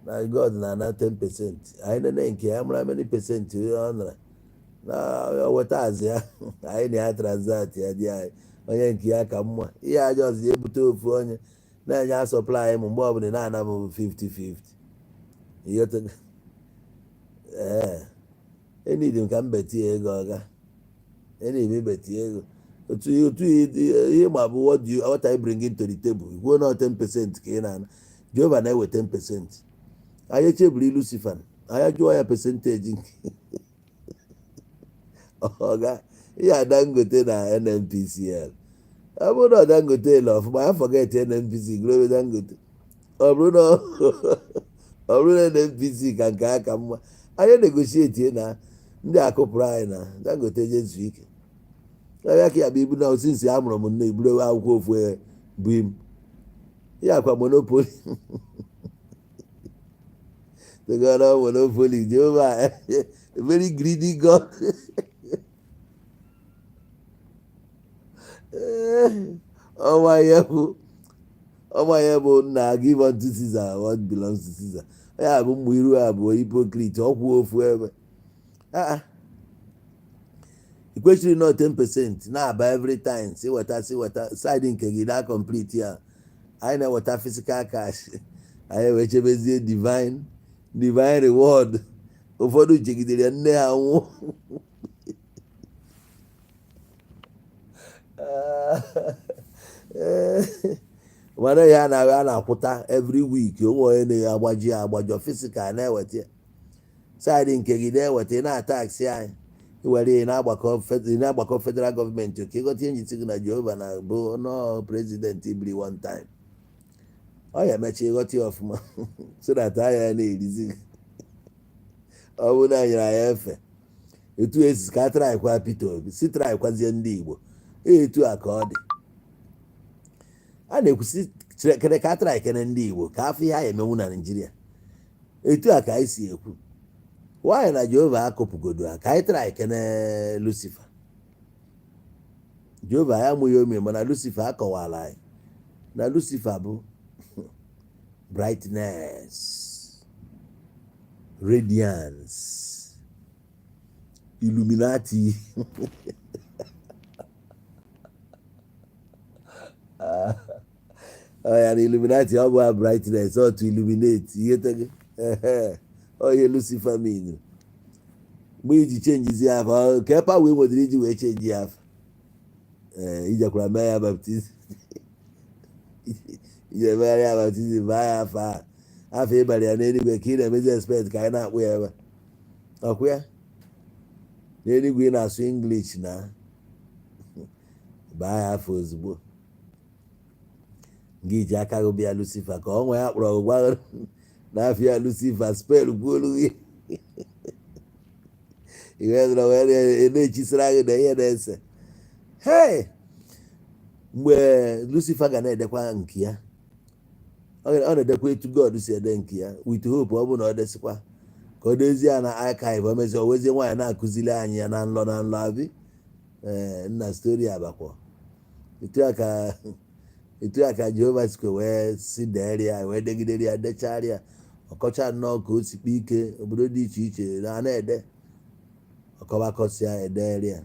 na God na-ana 10%. Anyị nene nke ya mara many percent ọ nara na weta azụ ya, anyị na ya transact ya dị anyị onye nke ya ka mma. Ihe aja ọzọ ya ebute ofu onye na-enye asupply m mgbe ọbụla na-ana m 50-50. Ịghọtago? Ee, enidi m ka m betie ego ọga, enidi m ibetie ego otu otu ihe ma bụ what I bring into the table. Kwuo na 10% ka ị na-ana, Jehova na-ewe 10%. Anyị echebiri Lucifer, anyị jụọ ya percentage nke ọga ihe Dangote na NNPCL. Ọ bụrụ na Dangote le ọfụma ya, forget NNPC, growe Dangote. Ọ bụrụ na NNPC ka nke aka mma, anyị negotiate na ndị akụpụrụ anyị na Dangote je zuo ike ya ka ya bụ ibu na sinsi a mụrụ m nne iburu akwụkwọ ofu bụ im ya akwa monopoly, the God of monopoly. Jehovah, a very greedy God. Ọnwa ya bụ Ọma ya bụ nna, give unto Caesar what belongs to Caesar. Ya bụ mmụ iru abụọ, hypocrite. Ọkwụ ofu ebe ah, i kwesịrị nọ 10% na-aba every time. Si weta, si weta side nke gị na complete ya. Anyị na-eweta physical cash, anyị wee chebezie divine reward. Ụfọdụ chegidere nne ha nwụọ. Mana ya na a na-akwụta every week, onwe onye na-agbaji ya agbajọ physical na-eweta ya side nke gị, na-eweta, ị na-ataxị anyị, iwere ị na-agbakọ federal gọọmenti ka ịghọta ihe njisi gị na Jehova na bụ nọọ president biri one time. Ọ ya emecha ịghọta ya ọfụma so that anya na-erizi gị. Ọ bụrụ na nyere anyị efe etu esi ka a trykwa Peter Obi si trykwazie ndị Igbo, etu a ka ọ dị. A na-ekwusi kere ka a trykene ndị Igbo ka afọ ihe anyị emenwu na Naịjirịa. Etu a ka anyị si ekwu nwaanyị na Jehova akụpụgodo ha ka anyị trykene Lucifer. Jehova ya amụghị ome, mana Lucifer akọwala anyị na Lucifer bụ brightness, radiance, Illuminati. Ọ ya na Illuminati, ọ bụ a brightness, ọ to illuminate ihe tego ọ ihe Lucifer mean. Mgbe iji changezi ya afa, ka power ị nwetara iji wee change ya afa, ee, ijekwara mee ya baptism, iji emegharị ya baptism, baa ya afa a, afa ịbara ya n'eluigwe ka ị na-emezi expect ka anyị na-akpụ ya ebe ọkụ ya n'eluigwe. Ị na-asụ English na baa ya afa ozugbo gị ji aka gị bịa Lucifer ka ọ nwe ya kpọrọ gwa n'afịa Lucifer spell kwuolu gị ihe nọrọ wee na-echisara gị na ihe na-ese. Hey, mgbe Lucifer ga na-edekwa nke ya, ọ na-edekwa etu God si ede nke ya with hope. Ọ bụ na ọ desikwa ka ọ dezie ya na archive, o mezie o wezie nwaanyị na-akụzili anyị ya na nlọ, na nlọ abi. Ee, nna, story abakwa etu a ka Jehova sikwa wee si deere ya, wee degidere ya, dechara ya, ọkọcha nnọọ ka o si kpee ike obodo dị iche iche na na-ede ọkọbakọsịa edere ya.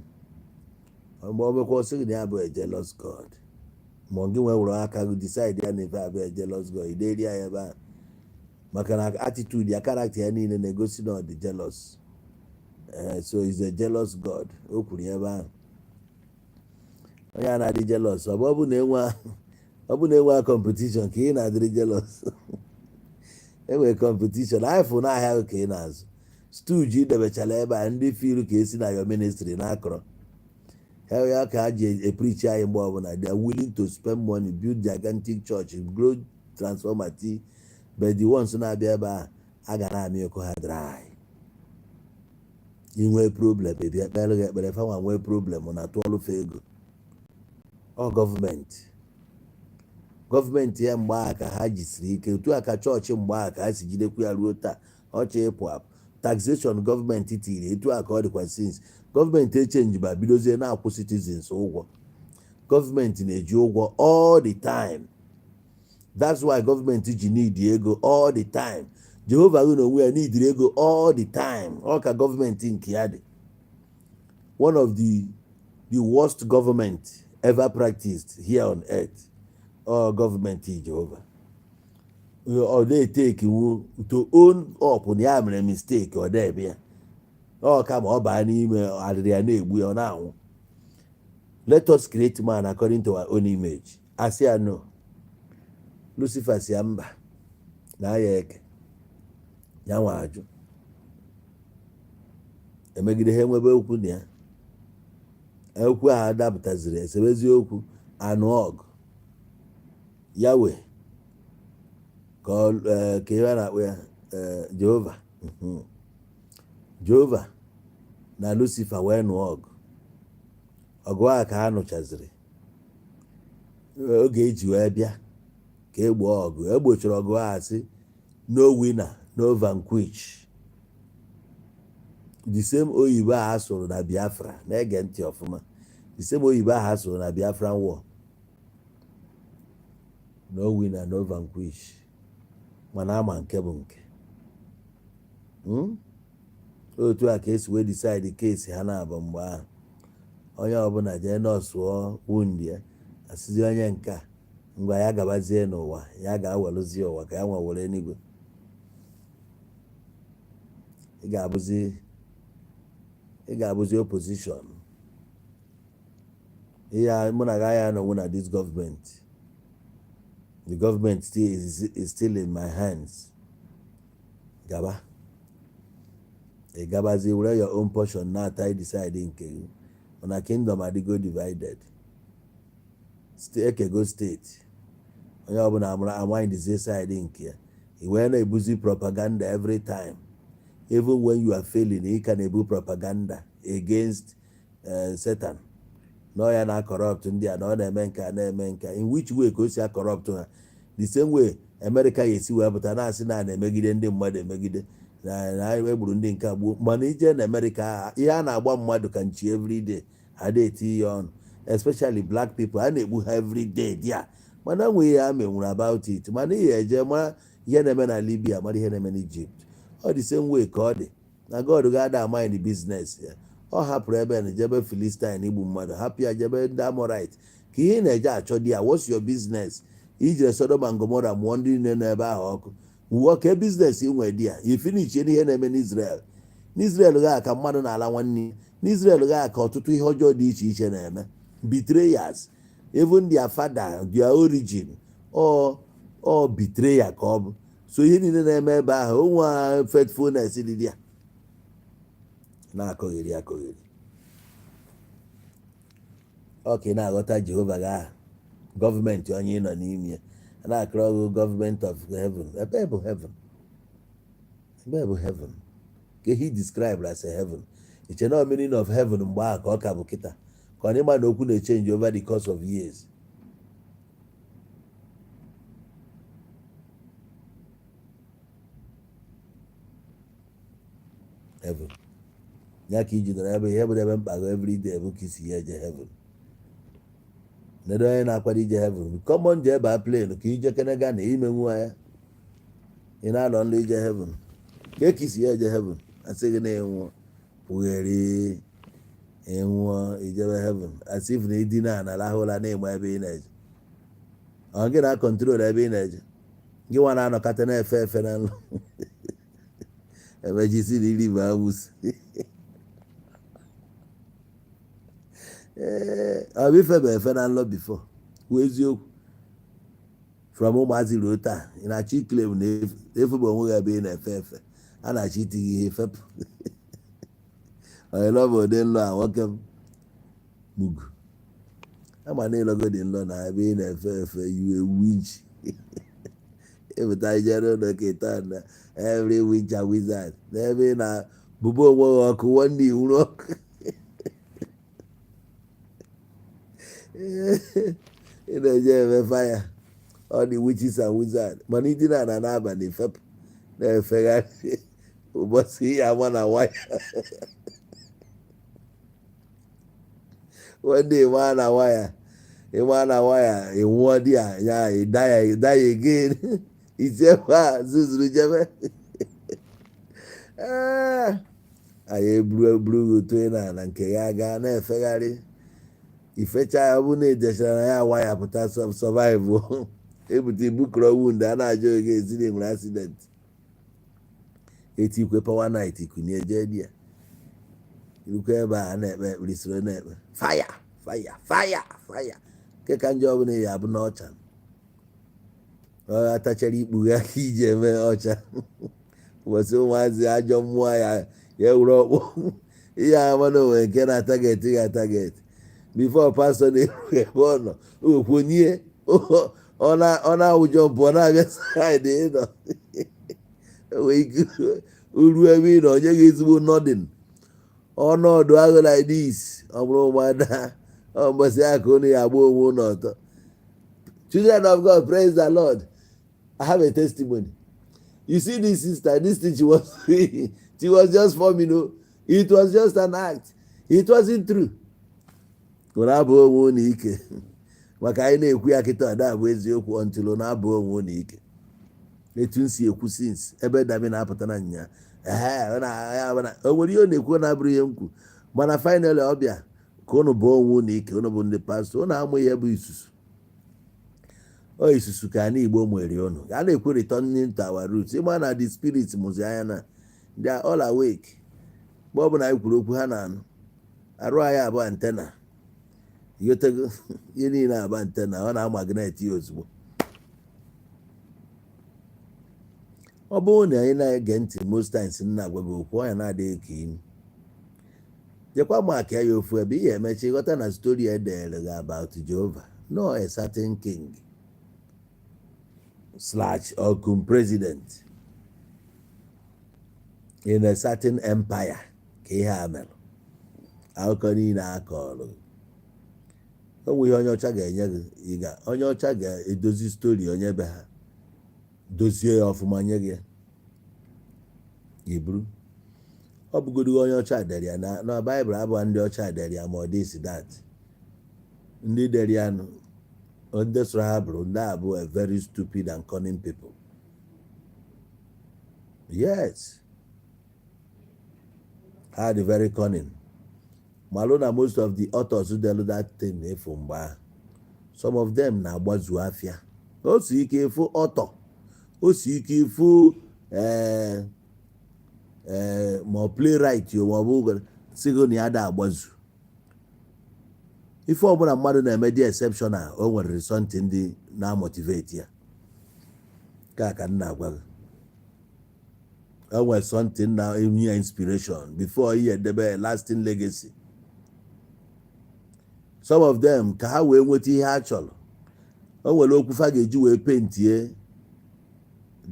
Mgbe ọ mekwa, ọsị gị na ya bụ a jealous God, ma ọ gị nwee were aka gị decide ya na ife abụ a jealous God, ideri ya ebe a, maka na attitude ya, character ya niile na-egosi na ọ dị jealous. Ee, so is a jealous God o kwuru ya ebe ahụ. Onye a na-adị jealous, ọ bụ na enwe competition ka ị na-adịrị jealous. Enwere competition anyị fụ n'ahịa ka ị na-azụ stooge idebechala ebe a, ndị filu ka esi na your ministry na-akọrọ ya ka ha ji epreach anyị. Mgbe ọbụla they are willing to spend money, build gigantic church, grow transformer t, but the ones na-abịa ebe a, a ga na-amị ọkụ ha dry. Inwe problem, ebịa kpere gị ekpere. Fanwa nwee problem na tụọlụfe ego. Ọ gọọmenti ya mgbe a ka ha jisiri ike otu a ka chọọchị mgbe a ka ha si jidekwa ya ruo taa. Ọchị ịpụ apụ, taxation gọọmenti tiri etu a ka ọ dịkwa since gọọmenti echange ba bidozie na-akwụ citizens ụgwọ. Gọọmenti na-eji ụgwọ all the time. That's why gọọmenti ji need ego all the time. Jehova gị na onwe ya neediri ego all the time. Ọ ka gọọmenti nke ya dị one of the worst government ever practiced here on earth. Ọ gọọmenti Jehova, ọ na-eteki wu to own up na ya mere mistake. Ọ na-eme ya, ọ kama ọ baa n'ime arịrị ya na-egbu ya, ọ na-anwụ. Let us create man according to our own image. Asị ya no. Lucifer si ya mba na ya eke ya nwa ajụ emegide ha, enwebe okwu na ya. Okwu ahụ adapụtaziri esebezi okwu anụ ọgụ Yahweh ka ka ihe a na-akpọ ya, Jehova. Jehova na Lucifer wee nụọ ọgụ. Ọgụ a ka ha nụchaziri oge eji wee bịa ka egboo ọgụ. Egbochiri ọgụ a, sị no winner, no vanquish. The same oyibo a asụrụ na Biafra, na-ege ntị ọfụma, the same oyibo ahụ asụrụ na Biafran war. No winner, no vanquish. Mana ama nke bụ nke. Otu a ka esi wee decide case ha na-abụ mgbe ahụ. Onye ọbụla jee nọsụọ wound ya, asịzi onye nke a ngwa, ya gabazie n'ụwa, ya ga-awelụzie ụwa ka ya nwa were eluigwe. Ị ga-abụzi opposition. Ihe mụ na gị anya nọnwụ na this government, the government still is still in my hands. Gaba, ị gabazie were your own portion na-ata, decide nke gị. Mana kingdom adịgo divided, ekego steeti, onye ọbụla amara amindizie side nke ya. I wee na-ebuzi propaganda every time. Even when you are failing, ị ka na-ebu propaganda against Satan na ọ ya na corrupt ndị a, na ọ na-eme nke a, na-eme nke a. In which way ka o si corrupt ha? The same way America ya esi wee pụta na-asị na a na-emegide ndị mmadụ, emegide na egburu ndị nke a gbuo. Mana ije na America, ihe a na-agba mmadụ ka nchi everyday, ada eti ya ọnụ, especially black people, a na-egbu ha everyday dia. Mana enweghị ya menwuru about it. Mana ihe eje mara ihe na-eme na Libya, mara ihe na-eme na Egypt, ọ dị same way ka ọ dị na God ga-ada mind business ya. Ọ hapụrụ ebe na jebe Philistine igbu mmadụ, hapụ ya jebe ndị Amorite. Ka ihe na-eje achọ di ya, what's your business? Ijere Sodom and Gomorrah mụọ ndị niile nọ ebe ahụ ọkụ wuo ka business ị nwee di ya. Ifinichie n'ihe na-eme n'Israel. N'Israel gaa ka mmadụ na-ala nwanne ya. N'Israel gaa ka ọtụtụ ihe ọjọọ dị iche iche na-eme, betrayers. Even their father, their origin, ọ betrayer ka ọ bụ. So ihe niile na-eme ebe ahụ, onwe faithfulness dị ya na-akọgheri akọgheri. Ọ ka ị na-aghọta Jehova gị aha gọọmenti onye ị nọ n'ime ya a na-akọrọ gị government of heaven. Ebe bụ heaven? Ebe bụ heaven ka he described as a heaven? Iche na meaning of heaven mgbe ahụ ka ọ ka bụ kịta, ka ọ na ịma na okwu na-echange over the course of years. Heaven ya ka iji nọrọ ebe ihe bụ ebe mkpago everyday bụ ka isi ya eje heaven. Nedo onye na-akwado ije heaven, common jee baa plane ka ije kene Ghana imenwu ya. Ị na-alọ nlọ ije heaven, ka ka isi ya eje heaven? Asị gị na ịnwụọ pụgheri, ịnwụọ ijebe heaven, as if na idina na rahụ ụra na-ịma ebe ị na-eje. Ọ gị na control ebe ị na-eje? Gị nwa na-anọkọta na-efe efe na nlọ, emejisi na iri bụ amụsị. Ee, ọ bụ ife bụ efe na nlọ before kwuo eziokwu. From ụmụazị ruo taa, ị na-achọ iclaim na efu bụ onwe gị ebe ị na-efe efe, a na-achọ iti gị ihe fepụ. Onye lọ bụ ụdị nlọ a? Nwoke m mugu ama na ịlọgo dị nlọ na ebe ị na-efe efe, you a winch. Ịpụta ijere ụlọ keta na every witch and wizard n'ebe ị na bụba onwe gị ọkụ, nwanne iwuru ọkụ. Ị na-eje eme fire all the witches and wizards. Mana idina na n'abalị fepụ na-efegharị, ụbọchị ihe ama na waya, nwanne, ịma na waya, ịma na waya, ịnwụọ di ya ya ịda ya, ịda ya again, isi ebe a zuzuru jebe. Ee, anyị eburu eburu gị otu ị na nke ya gaa na-efegharị, ifecha ya, ọ bụ na edechara na ya waya pụta, survive, ebute ibukọrọ wound a na-ajụ gị esi na enwere accident, etikwe power night kunie jee di ya. Irukwa ebe a na-ekpe ekpere, soro na-ekpe fire, fire, fire, fire, nke ka njọ ọbụla ya abụ na ọcha ọ atachara ikpughe aka iji eme ọcha. Ụbọchị ụmụazị ajọ mmụọ ya ya ewuru ọkpụ ihe ama na onwe nke na-atarget ga atarget before pastor na-eru ebe ọ nọ okwonye, ọ na-awụ jump, ọ na-abịa side ị nọ. Enwere ike uru ebe ị nọ onye gị ezigbo nodding ọnọdụ ahụ like this. Ọ bụrụ ụmụada, ọ mbọsị ya ka unu ya agba onwe unu ọtọ. Children of God, praise the Lord. I have a testimony. You see this sister, this thing she was just forming o. It was just an act, it wasn't true. Unu abụ onwe unu ike. Maka anyị na-ekwu ya kịta, ọ na-abụ eziokwu until na-abụ onwe unu ike. Etu m si ekwu since ebe dami na-apụta na nya ehe, ọ ya bụ o nwere ihe ọ na-ekwu na-abụrụ ihe m kwu. Mana finally ọ bịa ka unu bụ onwe unu ike. Unu bụ ndị pastọ, unu amụ ihe bụ isusu. Ọ isusu ka anyị Igbo nwere. Unu a na-ekwu returning to our roots. Ịma na the spirit mụzi anya na they are all awake. Mgbe ọbụla anyị kwuru okwu, ha na-anụ. Arụ anyị abụ antenna. Ịghọtago? Ihe niile abụ antenna, ọ na-amagnet ya ozugbo. Ọ bụrụ na anyị na-ege ntị, most times m na-agwa gị okwu, ọ ya na-adịghị ka imi jekwa maka ya ofu ebe ihe emecha ịghọta na story edere gị about Jehovah, no a certain king slash or cum president in a certain empire ka ihe a mere. Akụkọ niile a kọrọ, o nwe ihe onye ọcha ga-enye gị. Ị ga onye ọcha ga-edozi story onye be ha, dozie ya ọfụma, nye gị ya iburu. Ọ bụgodu onye ọcha dere ya na Baịbụl abụọ, ndị ọcha dere ya, ma ọ dị si that ndị dere ya nụ, ndị soro ha bụrụ ndị a bụ a very stupid and cunning people. Yes, ha dị very cunning. Malụ na most of the authors delu that thing efu mgbe ahụ, some of them na-agbazu afịa. O si ike ịfụ author, o si ike ịfụ ee ma ọ playwright o, ma ọ bụ sigo na ya da agbazu. Ife ọbụla mmadụ na-eme dị exceptional, o nwere something dị na-motivate ya. Ka m na-agwa gị, o nwere something na-enye ya inspiration before ihe edebe lasting legacy. Some of them, ka ha wee nweta ihe ha chọrọ, o nwere okwu fa ga-eji wee paintie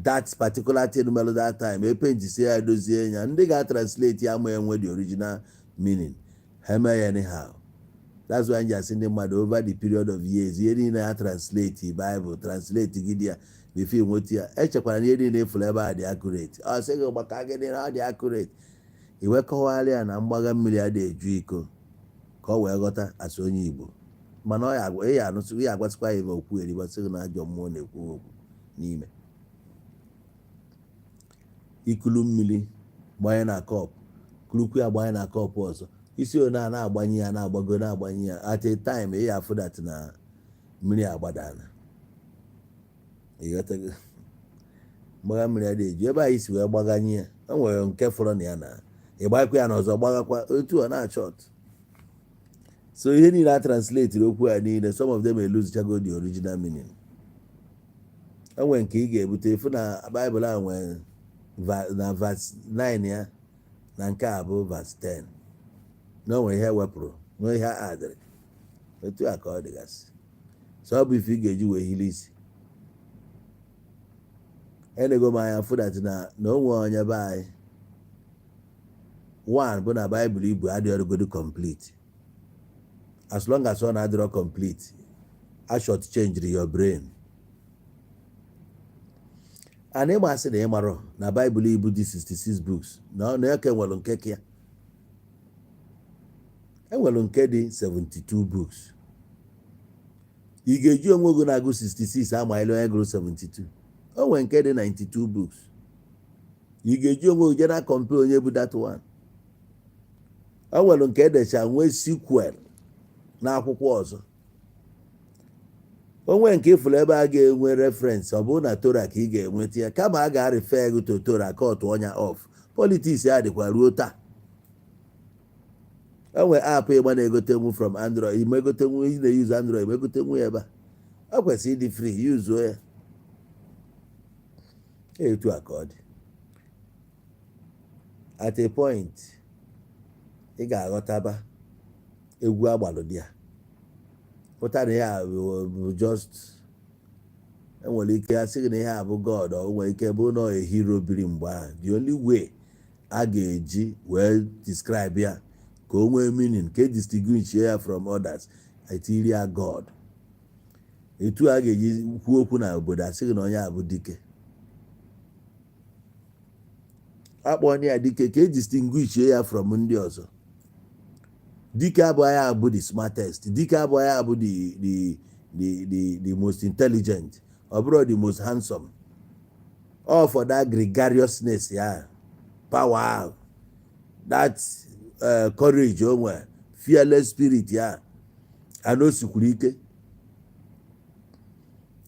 that particular thing mere that time. Epaintisie ya, dozie ya, ndị ga-translate ya ma enwe the original meaning, ha eme ya anyhow. That's why ji asị ndị mmadụ, over the period of years, ihe niile ha translate Bible, translate gị ya before nweta ya, echekwara na ihe niile efuru ebe a dị accurate. Ọ sị gị maka gịnị na ọ dị accurate? Iwe kọwara ya na mgbaga mmiri adị eju iko, ka ọ wee ghọta asị onye Igbo. Mana ọ ya anụsị ya, agwasịkwa ya ebe okwu eribasị gị na ajọ mmụọ na-ekwu okwu n'ime ikulu mmiri gbanye na cup, kulukwu ya gbanye na cup ọzọ. Isi one a na-agbanye ya, na-agbago, na-agbanye ya, at a time ị ya afụ that na mmiri agbadana. Ịghọtago? Mgbagha mmiri adịghị eju ebe anyị si wee gbaganye ya. O nwere nke fọrọ na ya na ịgbakwa ya na ọzọ, gbagakwa otu ọ na-achọt. So ihe niile a translate okwu a niile, some of them eluzichago the original meaning. O nwere nke ị ga-ebute ịfụ na Baịbụl a nwere na verse 9 ya, na nke a bụ verse 10, na o nwere ihe wepụrụ, nwee ihe a adịrị. Otu a ka ọ dịgasị. So ọ bụ ife ị ga-eji wee hili isi enego m anya fụ that na o nwee onye be anyị. One bụ na Baịbụl ibu adịghịgodo complete. As long as ọ na-adịrọ complete, a short change your brain. And ịmasị na ịmarọ na Baịbụl ibu dị 66 books, na ọ na eke nwere nke ka ya, enwere nke dị 72 books. Ị ga-eji onwe gị na-agụ 66 amaghịla onye gụrụ 72. O nwere nke dị 92 books. Ị ga-eji onwe gị jee na compare onye bụ that one. O nwere nke edecha nwee sequel n'akwụkwọ ọzọ. O nwee nke ịfụrụ ebe a ga-enwe reference, ọ bụrụ na Torah ka ị ga-enweta ya, kama a ga-refer gị to Torah, cut ọnya off. Politics ya dịkwa ruo taa. O nwere app ịgba na-egotenwu from Android, imegotenwu. Ị na-use Android, imegotenwu ya ebe a. Ọ kwesịrị ịdị free, yuzuo ya. Etu a ka ọ dị. At a point ị ga-aghọtaba egwu agbalụ dị ya pụta na ya bụ just, enwere ike asị gị na ihe a bụ God. Ọ nwere ike bụ na a hero biri mgbe ahụ. The only way a ga-eji wee describe ya ka o nwee meaning, ka e distinguish ya from others, etiri ya God. Etu a ga-eji kwuo okwu na obodo, asị gị na onye a bụ dike, akpọ ya dike ka e distinguish ya from ndị ọzọ. Dike abụghị ya bụ the smartest, dike abụghị ya bụ the the the most intelligent, ọ bụrụ the most handsome. All for that gregariousness ya, power ahụ, that courage o nwere, fearless spirit ya, ana o sikwuru ike.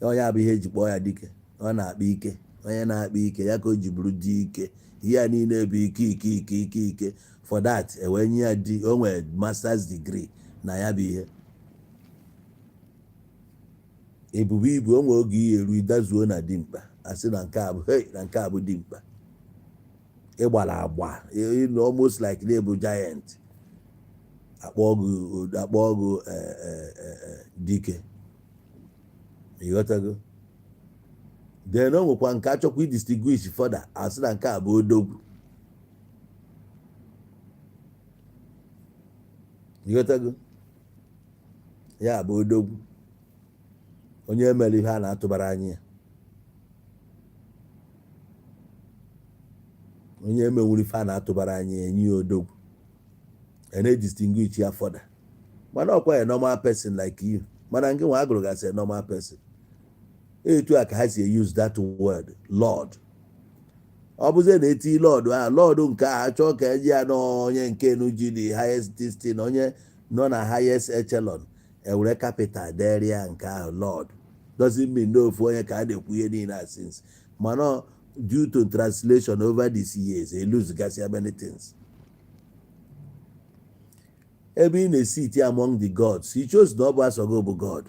Onye bụ ihe eji kpọọ ya dike. Ọ na-akpa ike, onye na-akpa ike ya ka o ji bụrụ dike. Ihe ya niile bụ ike, ike, ike, ike, ike. For that ewee nye ya di o nwere masters degree na ya bụ ihe ebube ibu. O nwere oge ihe eru idazuo na dimkpa, asị na nke a bụ, hey, na nke a bụ dimkpa. Ịgbara agba, almost like na-ebu giant, akpọ ọgụ dike. Ịghọtago? Then o nwekwa nke achọkwa idistinguish further, asị na nke a bụ odogwu. Ịghọtago? Ya bụ odogwu, onye mere ihe a na-atụbara anya ya, onye emenwuru ife a na-atụbara anya ya, enye ya odogwu, a na-edistinguish ya further. Mana ọkwa a normal person like you, mana nke nwa agụrụ gasị a normal person. Etu a ka ha si use that word Lord. Ọ bụzie na eti Lord a, Lord nke a achọ ka eji ya n'onye nke nu ji the highest distinction, onye nọ na highest echelon, ewere capital dere ya nke ahụ. Lord doesn't mean na ofu onye ka a na-ekwu ihe niile a since, mana due to translation over these years, e lose gasịa many things. Ebe ị na-esit among the gods, he chose na ọ bụ asọgo bụ God,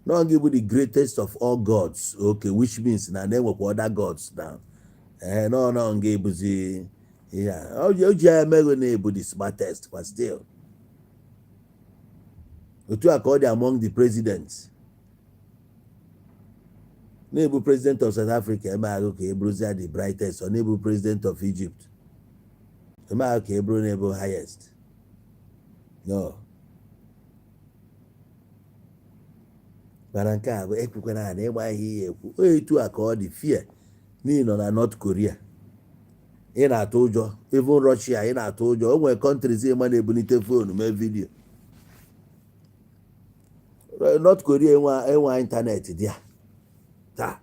na gị bụ the greatest of all gods. Okay, which means na na-enwekwa other gods now. Ee, no, nga ebuzi ihe a o ji ya emeghu na ebu the smartest kwa still. Otu a ka ọ dị among the presidents. Na-ebu president of South Africa eme ahụ ka eburuzie the brightest, ọ na-ebu president of Egypt eme ahụ ka eburu na-ebu highest. No, mana nke a bụ ekwekwana na ịgba ihe ihe ekwu. Etu a ka ọ dị fear n'ihi nọ na North Korea, ị na-atụ ụjọ. Even Russia, ị na-atụ ụjọ. O nwere countries ịma na-ebunite phone mee video. North Korea enwe internet dị ya taa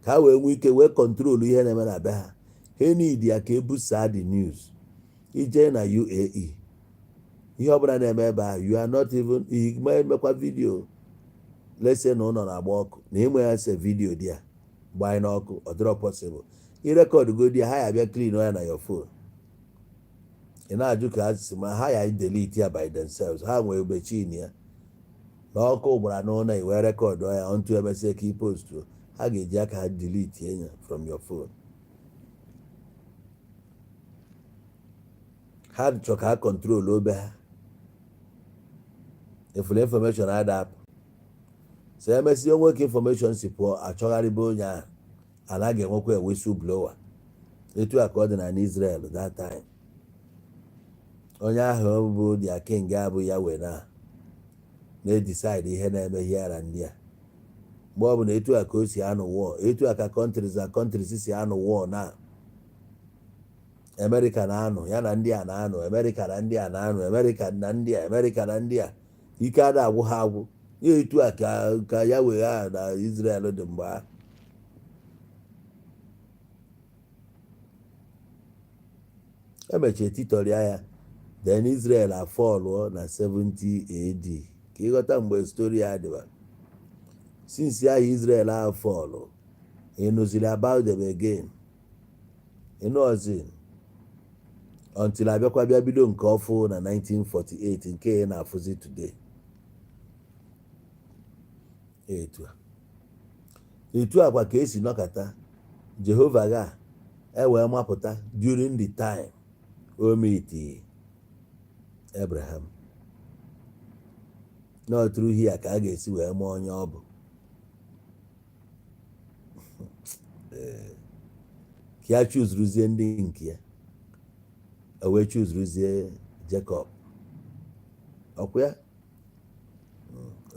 ka ha wee nwee ike wee control ihe na-eme na be ha. Ha need ya ka ebusaa the news. Ije na UAE, ihe ọbụla na-eme ebe ahụ, you are not even emekwa video. Let's say na ụlọ na-agba ọkụ na ịnwe ya se video dị ya gbanye n'ọkụ, ọ dịrọ possible. Irecord go dị ya, ha ya bịa clean ya na your phone. Ị na-ajụ ka ha si ma ha ya delete ya by themselves. Ha nwee machine ya na ọkụ gbara n'ụlọ, i wee record ya onto emesịa ka i post, ha ga-eji aka ha delete ya from your phone. Ha chọ ka ha control obe ha efuru information adapụ. So emesịa onwe ka information si pụọ, achọgharịba onye ahụ, anaghị enwekwa whistle blower. Etu a ka ọ dị na Israel that time. Onye ahụ bụ their king abụ ya wee na na-edecide ihe na-eme here and there. Mgbe ọ bụ na etu a ka o si anụ war, etu a ka countries na countries si anụ war. Na Amerịka na-anụ ya na ndị a na-anụ, Amerịka na ndị a na-anụ, Amerịka na ndị a, Amerịka na ndị a, ike ada agwụ ha agwụ ya. Etu a ka ya wee ha na Israel dị mgbe ahụ. Emechie titọrịa ya, then Israel afọlụọ na 70 AD. Ka ịghọta mgbe story ya dịba, since ahụ Israel afọlụ, ịnụziri about them again, ịnụọzi until abịakwa bịa bido nke ọfụ na 1948, nke ị na-afụzi today. Etu a, etu a kwa ka esi nọkọta Jehova ga ewee mapụta during the time o meeti Abraham. Not through here ka a ga-esi wee mụọ onye ọ bụ ka ya chuzuruzie ndị nke ya, o wee chuzuruzie Jacob. Ọkwa ya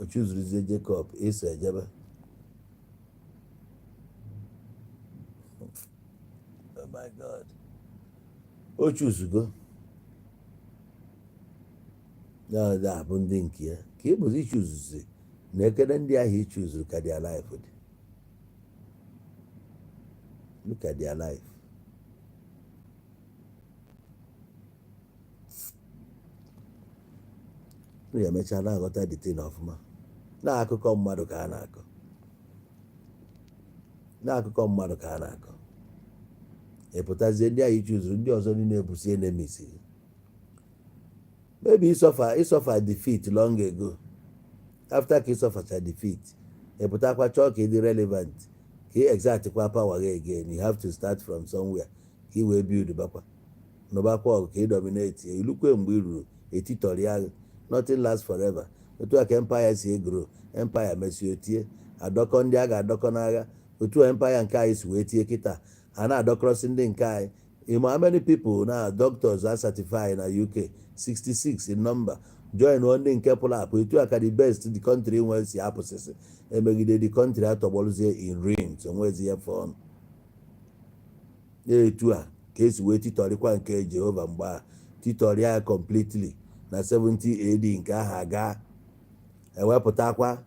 o chuzuruzie Jacob eso ejebe. Oh my God, o chuzugo ya abụ ndị nke ya ka ị bụzi ichuzuzi. Na ekene ndị ahụ ị chuzuru ka their life dị. Look at their life. Unu ya emecha na-aghọta the thing ọfụma. Na akụkọ mmadụ ka a na-akọ. Na akụkọ mmadụ ka a na-akọ. Ị pụtazie, ndị ahụ ị chuzuru, ndị ọzọ niile bụsi enemies gị. Maybe ị suffer defeat long ago. After ka ị suffercha defeat, ị pụtakwa chọọ ka ị dị relevant, ka ị exert kwa power gị again. You have to start from somewhere ka ị wee build bakwa nụbakwa ọgụ ka ị dominate. Ilukwe mgbe ị ruru etitọrịa gị. Nothing lasts forever. Otu a ka empire si e grow. Empire mesie tie, adọkọ ndị a ga-adọkọ n'agha. Otu a empire nke anyị si wee tie kịta, a na-adọkọrọsị ndị nke anyị. Ịma how many people na doctors are certified na UK? 66 in number. Join ndị nke pụrụ apụ. Etu a ka the best the country nwee si apụsịsị emegide the country atọgbọrụzie in ruins, onwezi ya fọn. Etu a ka esi wee titọrịkwa nke Jehova mgbe a titọrịa ya completely na 70 AD. Nke ahụ aga ewepụtakwa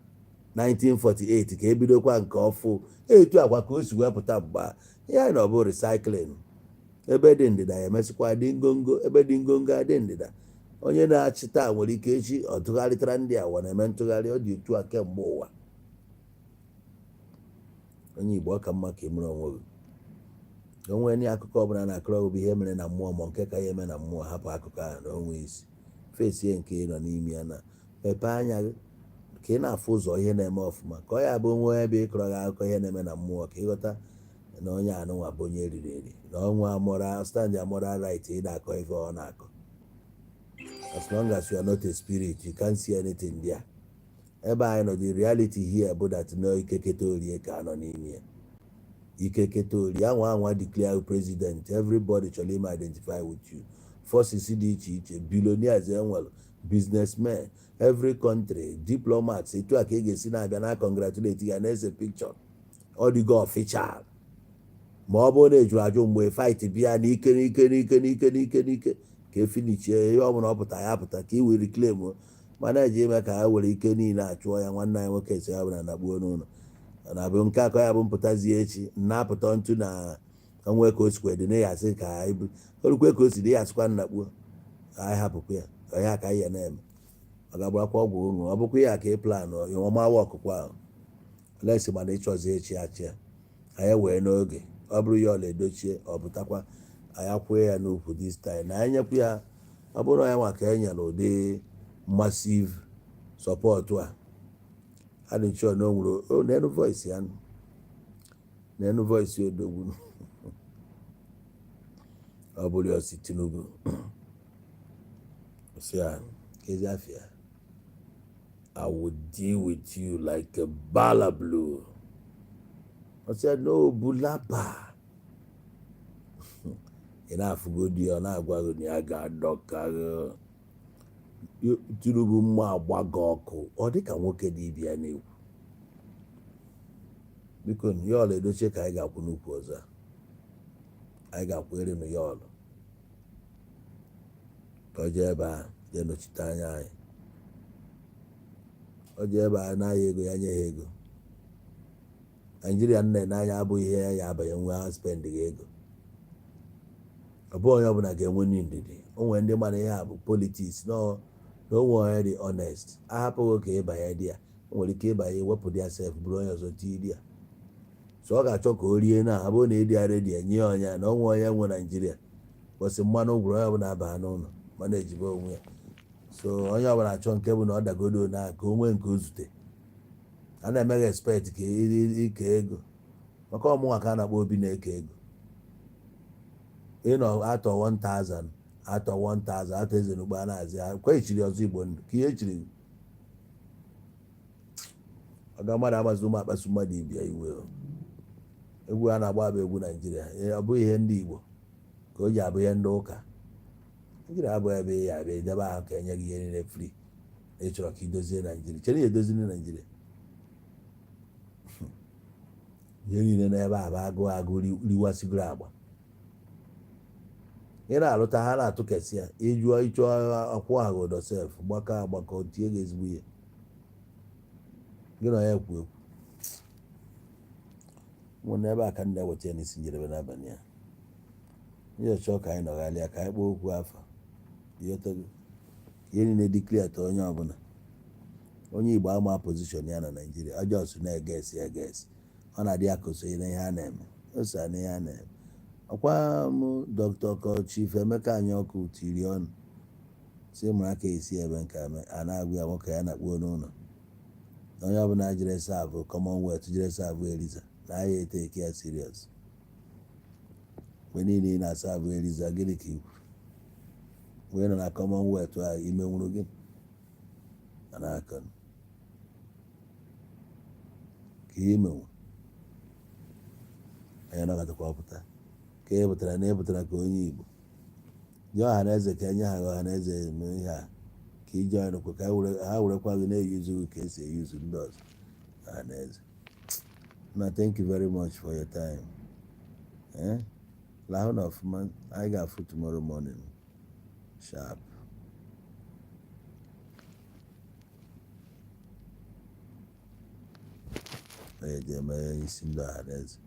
1948 ka ebidokwa nke ọfụ. Etu akwa ka o si wepụta mgbe a ya na ọ bụ recycling. Ebe dị ndịda ya emesịkwa dị ngongo, ebe dị ngongo adị ndịda. Onye na-achị taa nwere ike echi ọ tụgharịtara ndị awa na-eme ntụgharị. Ọ dị otu a kemgbe ụwa. Onye Igbo, ọ ka mma ka ị mụrụ onwe gị. Onwe ndị akụkọ ọbụla na-akọrọ bụ ihe mere na mmụọ, ma nke ka ya eme na mmụọ, hapụ akụkọ ahụ na onwe isi fesie nke ị nọ n'ime ya, na mepee anya gị ka ị na-afụ ụzọ ihe na-eme ọfụma, ka ọ ya bụ onwe ebe ịkọrọ gị akụkọ ihe na-eme na mmụọ, ka ịghọta na onye anụnwa bụ onye eriri eri, na ọnwa moral stand ya, moral right ị na-akọ ife ọ na-akọ. As long as you are not a spirit, you can't see anything there. Ebe anyị nọ, the reality here bụ that no ikeketa orie ka anọ n'ime ya. Ikeketa orie anwa anwa declare president, everybody chọrọ ime identify with you. Forces dị iche iche, billionaires, enwere businessmen, every country, diplomats, etu a ka ị ga-esi na-abịa na congratulate ya, na-ese picture. Ọ dịgo official. Ma ọ bụrụ na ejuru ajụ mgbe fight bịa n'ike n'ike n'ike n'ike n'ike n'ike ka e finichie ihe ọ bụla ọ pụta ya pụta ka i were claim, mana eji ime ka ha were ike niile achụọ ya. Nwanne anyị nwoke si ya bụla nakpuo n'ụlọ na bụ nke akọ ya bụ mpụtazie echi na-apụta ntụ na onwe ka o sikwa dị na ya asị ka anyị bụ orukwe ka o si dị ya asịkwa nnakpuo, anyị hapụkwa ya. Onye ka anyị ya na-eme, ọ ga-agbarakwa ọgwụ ụṅụ. Ọ bụkwa ya ka ị plan ọma ọkụkwa ahụ lesi, mana ịchọzi echi achị ya anyị wee n'oge. Ọ bụrụ ya ọla edochie, ọ pụtakwa, anyị akwụnye ya n'ukwu this time na anyị nyekwu ya. Ọ bụrụ ya nwa ka e nyere ụdị massive support a, adị sure na o nwere o n'enu voice ya, n'enu voice odogwu. Ọ bụrụ ya osi Tinubu si ya kezi afịa, "I will deal with you like a bala blue." Ọ sị ya no bulaba. Ị na-afụgodi ya, ọ na-agwa gị na ya ga-adọka gị. Tinubu mma agbago ọkụ, ọ dị ka nwoke dị ibe ya na-ekwu. Biko, ya ọla edochie ka anyị ga-akwụ n'ukwu ọzọ a. Anyị ga-akwụnyere nụ ya ọlụ ka ọ jee ebe ahụ jee nọchite anya anyị. Ọ jee ebe ahụ n'ahịa ego ya nye ha ego. Naijiria nna n'anya abụghị ihe ya ya abanye nwe ha spend gị ego. Ọ bụghị onye ọbụla ga-enwe ndidi. O nwere ndị mana ihe a bụ politics na onwe onye dị honest ahapụghị ka ịbanye dị ya. O nwere ike ịbanye, wepụ dị ya sef, bụrụ onye ọzọ tii dị ya. So ọ ga-achọ ka o rie na abụrụ na ịdị ya ready enye ya ọnya na onwe onye nwe Naijiria kwesị mmanụ gwụrụ onye ọbụla abaa n'ụlọ mana ejibe onwe ya. So onye ọbụla achọ nke bụ na ọ dagodo na ka o nwee nke o zute. A na-emeghị expect ka ike ego maka ọmụnwa ka a na-akpọ obi na-eke ego. Ịnọ atọ 1000, atọ 1000, atọ eze n'ugbo a na-azị ya kwa echiri ọzọ Igbo ndụ ka ihe echiri ọga mmadụ amazi ụmụ akpasu mmadụ ibia iwe o. Egwu a na-agba bụ egwu Naijiria. Ọ bụghị ihe ndị Igbo ka o ji abụ ihe ndị ụka. Naijiria abụghị ebe ị ya abịa edebe ahụ ka enye gị ihe niile free. Na ị chọrọ ka idozie Naijiria, chere ya edozili Naijiria. Ihe niile n'ebe a bụ agụụ, agụụ riwasigoro agba. Ị na-alụta ha na-atụkasị ya. Ịjụọ ịchọ akwụ ahụ ụdọ sef gbakọ agbakọ tie gị ezigbo ihe. Gị na onye kwu ekwu ụmụnne, ebe a ka m na-eweta ya n'isi njedebe n'abalị a. Ndị chọọ ka anyị nọgharịa, ka anyị kpọọ okwu afa. Ịghọtago? Ihe niile dị clear to onye ọbụla. Onye Igbo ama position ya na Naijiria, ọ just na-ege esi ege esi, ọ na-adị ya ka o sonye n'ihe a na-eme, o so n'ihe a na-eme. Ọkwa m Dr. Chief Emeka Anyaọkụ tiri ọnụ si mara ka esi ebe nke a na-agụ ya nwoke ya na-akpuo n'ụlọ na onye ọbụla jere serve Commonwealth, jere serve Eliza, na aya eteke ya serious. Mgbe niile ị na-aserve Eliza, gịnị ka ikwu mgbe ị nọ na Commonwealth a imenwuru gị a na-akọ ka ihe imenwu? Onye nọkọtakwa ọpụta ka e pụtara na e pụtara ka onye Igbo nye ọha na eze, ka enye ha ọha na eze mee ihe a ka iji ọnụkwu ka ha werekwa gị na-eyuzu gị ka esi eyuzu ndị ọzọ ọha na eze na. Thank you very much for your time. Eh, lahụ na ọfụma. Anyị ga-afụ tomorrow morning sharp. Onye ji eme isi ndị ọha na eze.